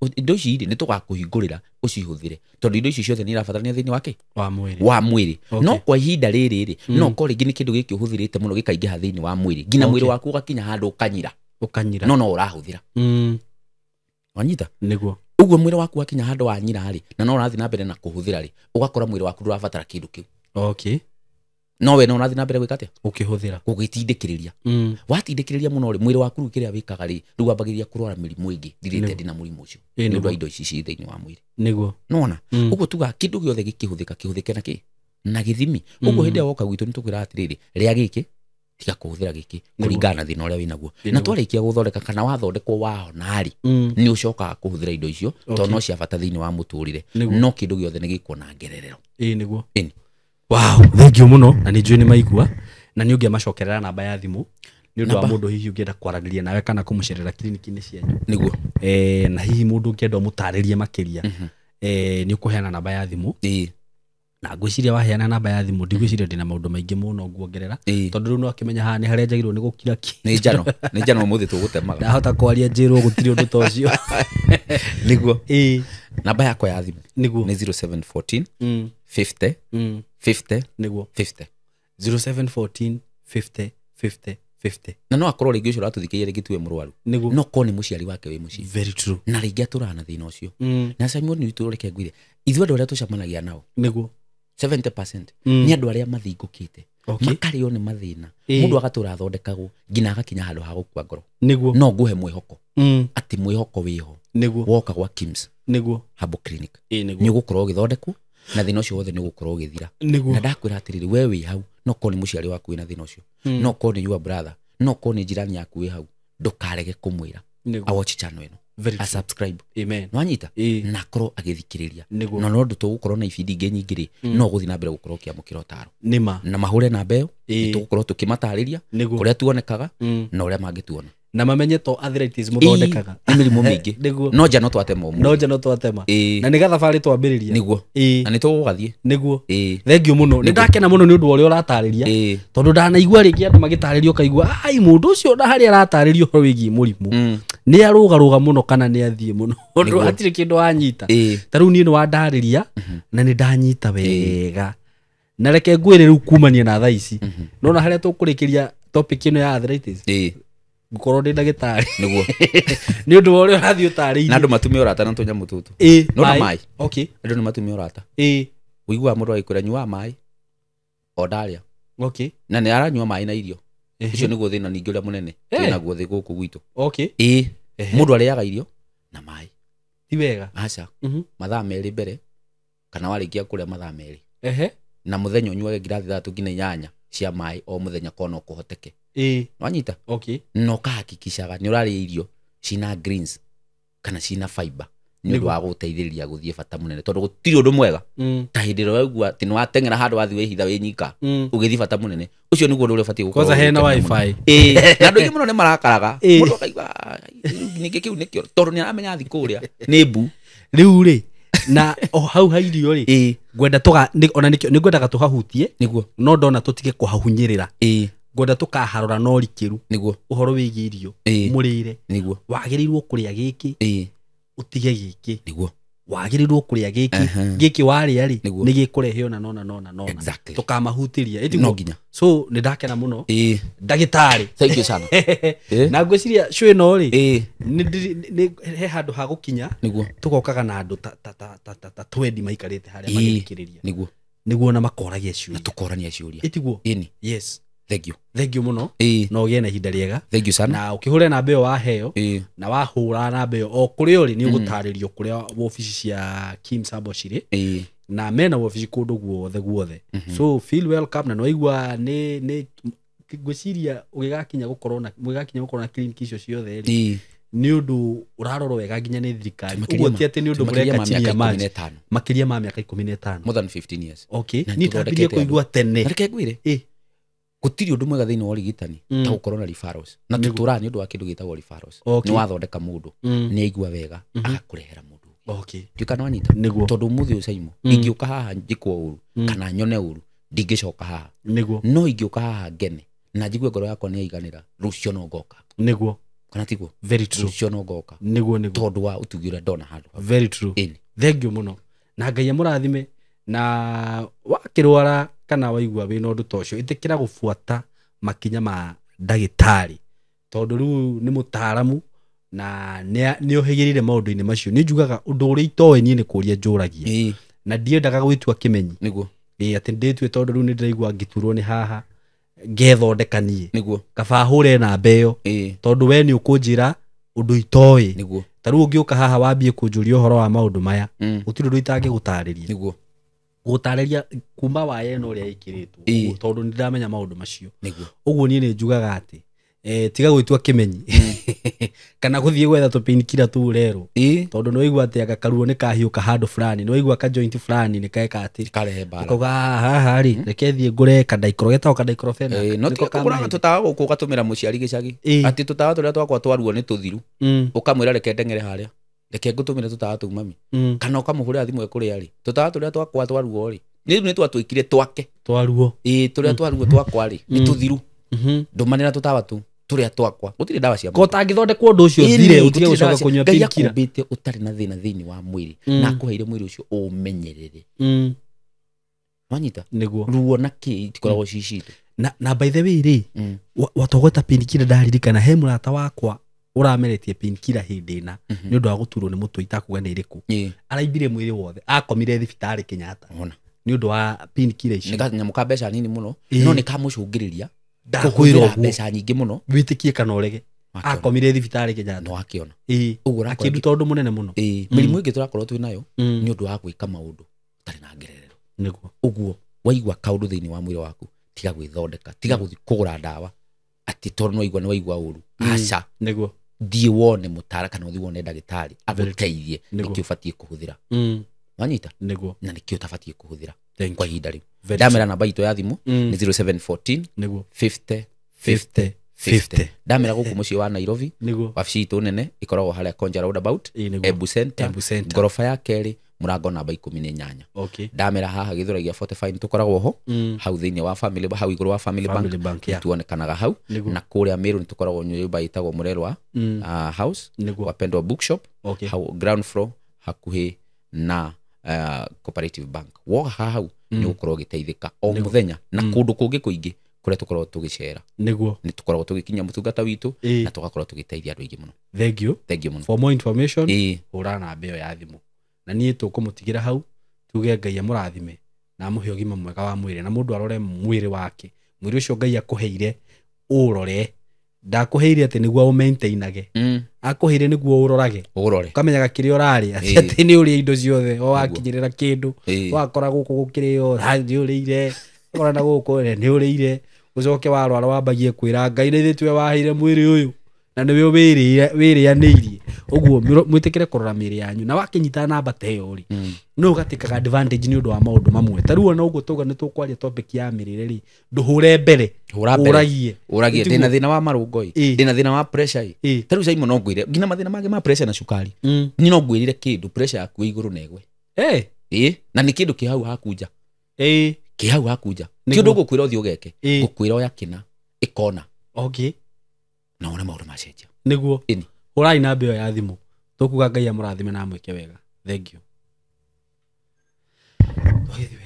nĩ tũgakũhingũrĩra ũcihũthĩre, tondũ indo icio ciothe nĩ irabatarania thĩinĩ wa kĩ? Wa mwĩrĩ. Wa mwĩrĩ. Okay. No kwa ihinda rĩrĩ rĩ, no korwo rĩngĩ nĩ kĩndũ gĩkĩ ũhũthĩrĩte mũno gĩkaingĩha thĩinĩ wa mwĩrĩ, nginya mwĩrĩ Okay. waku ũgakinya handũ ũkanyira. Ũkanyira. No ũrahũthĩra. Wanyita? Nĩguo. Ũguo mwĩrĩ waku wakinya handũ wanyira rĩ, na no ũrathiĩ na mbere na kũhũthĩra rĩ, ũgakora mwĩrĩ waku ndũrabatara kĩndũ kĩu. Okay. No we no ũrathiĩ na mbere gwĩka atĩa? Ũkĩhũthĩra. Gũgĩtindĩkĩrĩria. Watindĩkĩrĩria mũno rĩ, mwĩrĩ waku rĩu kĩrĩa wĩkaga rĩ, rĩu wambagĩrĩria kũrwara mĩrimũ ĩngĩ related na mũrimũ ũcio. Ĩĩ, Nĩ ũndũ wa nĩguo. indo ici ci thĩinĩ wa mwĩrĩ. Nĩguo. Nĩwona? Ũguo tugaga kĩndũ gĩothe gĩkĩhũthĩka kĩhũthĩke na kĩ? Na gĩthimi. Ũguo hĩndĩ ĩrĩa woka gwitũ nĩ tũkwĩraga atĩrĩrĩ, rĩa gĩkĩ, tiga kũhũthĩra gĩkĩ, kũringana na thĩna ũrĩa wĩnaguo. Na twarĩkia gũthondeka kana wathondekwo wahona rĩ, nĩ ũcokaga kũhũthĩra indo icio, tondũ no cia bata thĩinĩ wa mũtũrĩre. Nĩguo. No kĩndũ gĩothe nĩ gĩkwo na ngererero. Ĩĩ, nĩguo. Ĩni. Wow, thank you mũno, na nĩ njũĩ nĩ maigua, na nĩ ũngĩamacokerera namba ya thimũ nĩ ũndũ wa Namba. mũndũ hihi ũngĩenda kwaranĩria nawe kana kũmũcerera kiriniki-inĩ cianyu. Nĩguo. Na hihi mũndũ ũngĩenda ũmũtarĩrie makĩria, nĩ ũkũheana namba ya thimũ. Ĩĩ. Na ngwĩciria waheana namba ya thimũ, ndigwĩciria ndĩna maũndũ maingĩ mũno nguongerera. Ĩĩ. Tondũ rĩu no akĩmenya haha nĩ harĩa njagĩrĩirwo nĩ gũkira ki. Nĩ njano, nĩ njano ũmũthĩ tũgũtemaga. Ndahota kwaria njĩrwo gũtirĩ ũndũ ta ũcio. Nĩguo. Ĩĩ. Namba yakwa ya thimũ Nĩguo. nĩ 0714 50 50 Nĩguo. 50. 0714 50 50 50. Na no akorwo rĩngĩ ũcio ũratũthikĩrĩria rĩngĩ tiwe mũrwaru. Nĩguo. No korwo nĩ mũciari wake wĩ mũciĩ. Very true. Na rĩngĩ atũraga na thĩna ũcio. Na Simon witũ reke ngwĩre, ithuĩ andũ arĩa tũcemanagia nao Nĩguo. 70% nĩ andũ arĩa mathingũkĩte. Okay. Makarĩo nĩ mathĩna. Ĩĩ. Mũndũ agatũra athondekagwo nginya agakinya handũ ha gũkua ngoro. Nĩguo. No ngũhe mwĩhoko atĩ mwĩhoko wĩho. Nĩguo. Woka gwa KIMS Nĩguo. Herbal Clinic. Ĩĩ, nĩguo. Nĩ ũgũkorwo ũgĩthondekwo na thĩna ũcio wothe nĩ ũgũkorwo ũgĩthira. Nĩguo. Na ndakwĩra atĩrĩrĩ, we wĩ hau, no korwo nĩ mũciari waku wĩna thĩna ũcio, no korwo nĩ your brother, no korwo nĩ jirani yaku wĩ hau, ndũkarege kũmwĩra Nĩguo. awatch channel ĩno, Very true. a subscribe. Amen. Nwanyita? Ĩĩ. Na akorwo agĩthikĩrĩria. Nĩguo. Na no ũndũ tũgũkorwo na ibindi ingĩ nyingĩ rĩ, no gũthiĩ na mbere gũkorwo ũkĩamũkĩra ũtaro. Nĩma. Na mahũre namba ĩyo, Ĩĩ. nĩ tũgũkorwo tũkĩmatarĩria Nĩguo. kũrĩa tuonekaga na ũrĩa mangĩtuona. Na mamenye to arthritis mũthondekaga. Ĩĩ, nĩ mĩrimũ mĩingĩ. Nĩguo. No nja no twatema ũmũthĩ. No nja no twatema. Ĩĩ. Na nĩ gathabarĩ twambĩrĩria. Nĩguo. Ĩĩ. Na nĩ tũgũgathiĩ. Nĩguo. Ĩĩ. Thank you mũno. Nĩ ndakena mũno nĩ ũndũ wa ũrĩa ũratarĩria. Ĩĩ. Tondũ ndanaigua rĩngĩ andũ magĩtarĩria ũkaigua, ai mũndũ ũcio na harĩa aratarĩria ũhoro wĩgiĩ mũrimũ. Nĩ arũgarũga mũno kana nĩ athiĩ mũno. Ũndũ Nĩguo. hatirĩ kĩndũ wanyita. Ĩĩ. Ta rĩu niĩ nĩ wandarĩria na nĩ ndanyita wega. Na reke ngwĩre rĩu kumania na thaa ici. Nona harĩa tũkũrĩkĩria topic ĩno ya arthritis. Ĩĩ. Ngũkorwo ndĩ ndagĩtarĩ. Nĩguo. Nĩ ũndũ wa ũrĩa ũrathiĩ ũtarĩirie. Na andũ matume ũrata na tũnyamũ tũtũ. Ĩĩ. Nona maĩ. Okay. Andũ nĩ matume ũrata. Ĩĩ. Ũiguaga mũndũ agĩkwĩra nyua maĩ o ndarĩa. Okay. Na nĩ aranyua maĩ na irio. Ehe. Ũcio nĩguo thĩna ningĩ ũrĩa mũnene Eh. twĩnaguo thĩ gũkũ gwitũ. Okay. Ĩĩ. Ehe. Mũndũ arĩaga irio na maĩ. Ti wega. Aca. Mathaa merĩ mbere kana warĩkia kũrĩa mathaa merĩ. Ehe. Na mũthenya ũnyuage ngirathi 3 nginya 8 cia maĩ o mũthenya korwo no kũhoteke. Ĩĩ. Wanyita? Okay. Na ũkahakikishaga nĩ ũrarĩa irio cina greens kana cina fiber nĩ ũndũ wa gũteithĩrĩria gũthiĩ bata mũnene, tondũ gũtirĩ ũndũ mwega ta hĩndĩ ĩrĩa waigua atĩ nĩ wateng'era handũ wathiĩ wĩhitha wĩ nyika ũgĩthiĩ bata mũnene, ũcio nĩguo ũndũ ũrĩa ũbatiĩ gũkorwo Kwanza hena ũgĩkenia mũno. wifi. Ĩĩ, na andũ aingĩ mũno nĩ marakaraga, Ĩĩ. mũndũ akaigua, "Ah, ningĩ kĩu nĩkĩo," tondũ nĩ aramenya athiĩ kũrĩa nĩ mbu. Rĩu rĩ, na o hau ha irio rĩ, Ĩĩ. ngwenda tũga ona nĩkĩo nĩ ngwendaga tũhahutie, Nĩguo. no ndona tũtige kũhahunyĩrĩra. Ĩĩ. Ngwenda tũkaharora na ũrikĩru Nĩguo. ũhoro wĩgiĩ irio, Ĩĩ. mũrĩre. Nĩguo. Wagĩrĩirwo kũrĩa gĩkĩ, Ĩĩ. ũtige gĩkĩ. Nĩguo. Wagĩrĩirwo kũrĩa gĩkĩ, Aha. gĩkĩ warĩa rĩ, Nĩguo. nĩ gĩkũrehe ona nona nona nona. Exactly. Tũkamahutĩria. Ĩtiguo? No nginya. So nĩ ndakena mũno. Ĩĩ. Ndagĩtarĩ. Thank you sana. Ĩĩ. Na ngwĩciria show ĩno rĩ, Ĩĩ. he handũ ha gũkinya, Nĩguo. tũgokaga na andũ ta twendi maikarĩte harĩa Ĩĩ. magĩthikĩrĩria. Nĩguo. Nĩguo ona makoragia Na ciũria. tũkorania ciũria. Ĩtiguo? Ĩni. Yes. Thank you. Thank you mũno. Ĩĩ. Na ũgĩe na ihinda rĩega. Thank you sana. Na ũkĩhũre namba ĩyo waheo, Ĩĩ. na wahũra namba ĩyo o kũrĩa ũrĩ nĩ ũgũtarĩrio kũrĩa wobici cia Kim Sabo cirĩ, Ĩĩ. na mena wobici kũndũ guothe guothe. So feel welcome. Na nĩwaigua nĩ ngwĩciria ũgĩgakinya gũkorwo na mũgĩgakinya gũkorwo na clinic icio ciothe rĩ, Ĩĩ. nĩ ũndũ ũrarorwo wega nginya nĩ thirikari. Makĩria Ũguo ti atĩ nĩ ũndũ makĩria mũreka ma chini ya mĩaka ikũmi maji. na ĩtano. Makĩria ma mĩaka 15. More than 15 years. Okay. Na Niĩ ndambirie nĩtũthondekete andũ. kũigua tene. Na reke ngwĩre, Ĩĩ. gũtirĩ ũndũ mwega thĩinĩ wa ũrigitani ta gũkorwo na referrals. Na Nĩguo. tũtũraga nĩ ũndũ wa kĩndũ gĩtagwo referrals. Okay. Nĩ wathondeka mũndũ, nĩ aigua wega, agakũrehera mũndũ ũngĩ. Okay. Ndiũĩ kana wanyita? Nĩguo. Tondũ ũmũthĩ ũyũ Saimo, ingĩũka haha njĩkwo ũru kana nyone ũru, ndingĩcoka haha. Nĩguo. No ingĩũka haha ngene na njigue ngoro yakwa nĩ yaiganĩra, rũciũ no ngoka. Nĩguo. Kana tiguo? Very true. Rũciũ no ngoka. Nĩguo, nĩguo. Tondũ wa ũtugi ũrĩa ndona handũ hau. Very true. Ĩni. Thank you mũno. Na Ngai amũrathime. Na wakĩrwara kana waigua wĩna ũndũ ta ũcio, ĩtĩkĩra gũbuata makinya ma ndagĩtarĩ, tondũ rĩu nĩ mũtaaramu na nĩ ohĩgĩrĩire maũndũ-inĩ macio. Nĩ njugaga ũndũ ũrĩa itoĩ niĩ nĩ kũria njũragia. Ĩĩ. Na ndiendaga gwĩtua kĩmenyi. Nĩguo. Ĩĩ, atĩ ndĩtue tondũ rĩu nĩ ndĩraigua ngĩturwo nĩ haha ngethondeka niĩ. Nĩguo. Kaba hũre namba ĩyo. Ĩĩ. Tondũ we nĩ ũkũnjĩra ũndũ itoĩ. Nĩguo. Ta rĩu ũngĩũka haha wambie kũnjũria ũhoro wa maũndũ maya, gũtirĩ ũndũ itangĩgũtarĩria. Nĩguo. Gũtarĩria kuma waya ĩno ũrĩa ĩkĩrĩtwo, Ĩĩ. ũguo, tondũ nĩ ndĩramenya maũndũ macio. Nĩguo. Ũguo niĩ nĩ njugaga atĩ, tiga gwĩtua kĩmenyi kana gũthiĩ gwetha tũ painkiller tũu ũrerwo. Ĩĩ. Tondũ nĩ waigua atĩ anga karuo nĩ kahiũka handũ fulani, nĩ waigua ka joint fulani nĩ keka atĩ. Karehe mbara. Ũkauga, haha rĩ, reke thiĩ ngũre ka getagwo ka diclofenac. Ĩĩ, no Nĩko tiga ka kũgũraga mahĩndĩ. tũtawa gũkũ ũgatũmĩra mũciari gĩcagi. Ĩĩ. Atĩ tũtawa tũrĩa twakwa twaruo nĩ tũthiru. Ũkamwĩra reke ndeng'ere harĩa. Reke ngũtũmĩre tũtawa tũu mami. Kana ũkamũhũrĩra thimũ ekũrĩa rĩ. Tũtawa tũrĩa twakwa twaruo rĩ. Rĩu nĩ twatwĩkire twake. Twaruo. Ĩĩ, tũrĩa twaruo twakwa rĩ, nĩ tũthiru. Ndũmanĩra tũtawa tũu tũrĩa twakwa. Gũtirĩ ndawa cia Ko ũtangĩthondekwo ũndũ ũcio Ĩni, ũthire, ũtige gũtirĩ gũcoka ndawa cia- kũnyua Ngai painkiller. akũmbĩte ũtarĩ na thĩna thĩinĩ wa mwĩrĩ, na akũheire mwĩrĩ ũcio ũũmenyerere. Wanyita? Nĩguo. Ruo na kĩ itikoragwo ci citũ. Na by the way rĩ, watogweta painkiller ndaririkana he mũrata wakwa ũrameretie painkiller hĩndĩ ĩna nĩ ũndũ wa gũturwo nĩ mũtwe itakuga nĩ ĩrĩkũ. Ĩĩ. Araimbire mwĩrĩ wothe, akomire thibitarĩ Kenyatta Ona. nĩ ũndũ wa painkiller icio. Nĩ kanyamũ ka mbeca nini mũno, Ĩĩ. no nĩ kamũcũngĩrĩria Ndakwĩra kũhũthĩra ũguo. mbeca nyingĩ mũno. Wĩtĩkie kana ũrege. Wakĩona. Akomire thibitarĩ Kenyatta. No akĩona. Ĩĩ. Ũguo ũrakora Akĩnduta ũndũ mũnene mũno. Ĩĩ, mĩrimũ ĩngĩ tũrakorwo twĩ nayo nĩ ũndũ wa gwĩka maũndũ ũtarĩ na ngererero. Nĩguo. Ũguo waigua kaũndũ thĩinĩ wa mwĩrĩ waku, tiga gwĩthondeka, tiga gũthiĩ kũgũra ndawa atĩ tondũ nĩ waigua ũru. Aca. Nĩguo. Thiĩ wone mũtara kana ũthiĩ wone ndagĩtarĩ agũteithie Nĩguo. nĩkĩ ũbatiĩ kũhũthĩra. Wanyita? Nĩguo. Na nĩkĩ ũtabatiĩ kũhũthĩra Thank kwa you. ihinda rĩu. Very Ndamera namba itũ ya thimũ true. nĩ 0714 Nĩguo. 50 50 50. Ndamera gũkũ mũciĩ wa Nairobi, Nĩguo. wabici itũ nene ĩkoragwo harĩa Konja roundabout, Ĩĩ, nĩguo. Embu Center, Embu Center. ngoroba ya kerĩ, mũrango namba 18. Okay. Ndamera haha Gĩthũrai gĩa 45 nĩ tũkoragwo ho, hau thĩinĩ wa family, hau igũrũ wa Family Bank, Family Bank, yeah. tuonekanaga hau. Nĩguo. Na kũrĩa Meru nĩ tũkoragwo nyũmba ĩtagwo Mũrerwa House, Nĩguo. Wapendwa Bookshop, Okay. hau ground floor hakuhĩ na Cooperative Bank. Woka haha hau nĩ ũgũkorwo ũgĩteithĩka o mũthenya na kũndũ kũngĩ kũingĩ kũrĩa tũkoragwo tũgĩcera. Nĩguo. Nĩ tũkoragwo tũgĩkinyia mũtungata witũ Ĩĩ. na tũgakorwo tũgĩteithia andũ aingĩ mũno. Thank you. Thank you mũno. For more information, Ĩĩ. hũra namba ĩyo ya thimũ. Na niĩ tũkũmũtigĩra hau tuge Ngai amũrathime na amũhe ũgima mwega wa mwĩrĩ, na mũndũ arore mwĩrĩ wake, mwĩrĩ ũcio Ngai akũheire ũrore. Ndakũheire atĩ nĩguo ũmaintainage, akũheire nĩguo ũrorage, Ũrore. ũkamenyaga kĩrĩa ũrarĩa, Ĩĩ. atĩ nĩ ũrĩa indo ciothe, o wakinyĩrĩra kĩndũ Ĩĩ. wakora gũkũ gũkĩrĩo, nĩ ũrĩire Ũkona na gũkũ nĩ ũrĩire ũcoke warwara wambagie kwĩra Ngai nĩ ithuĩ waheire mwĩrĩ ũyũ na nĩwe wĩrĩanĩirie. Ũguo mwĩtĩkĩre kũrora mĩĩrĩ yanyu, na wakĩnyita namba ta ĩyo rĩ, no ũgatĩkaga advantage nĩ ũndũ wa maũndũ mamwe. Ta rĩu ona ũguo tauga nĩ tũkwaria topic ya mĩrĩre rĩ, ndũhũre mbere, Hũra mbere. ũragie. Ũragie. Nĩtiguo? Ndĩna thĩna wa marũngo ĩ, ndĩna thĩna wa pressure ĩ. Ta rĩu Simon, no ngwĩre nginya mathĩna mangĩ ma pressure na cukari. Niĩ no ngwĩrire kĩndũ pressure yaku ĩ igũrũ na ĩgwe. Ĩ, na nĩ kĩndũ kĩ hau haku nja. Kĩ hau haku nja. Ti ũndũ ngũkwĩra ũthiĩ ũgeke. Ngũkwĩra oya kĩna ĩkona. Na wone maũndũ macenjia. Nĩguo. Ĩni. Hũrai namba ĩyo ya thimũ, tũkuga Ngai amũrathime na amwĩke wega. Thank you. Twagĩthiĩ wega.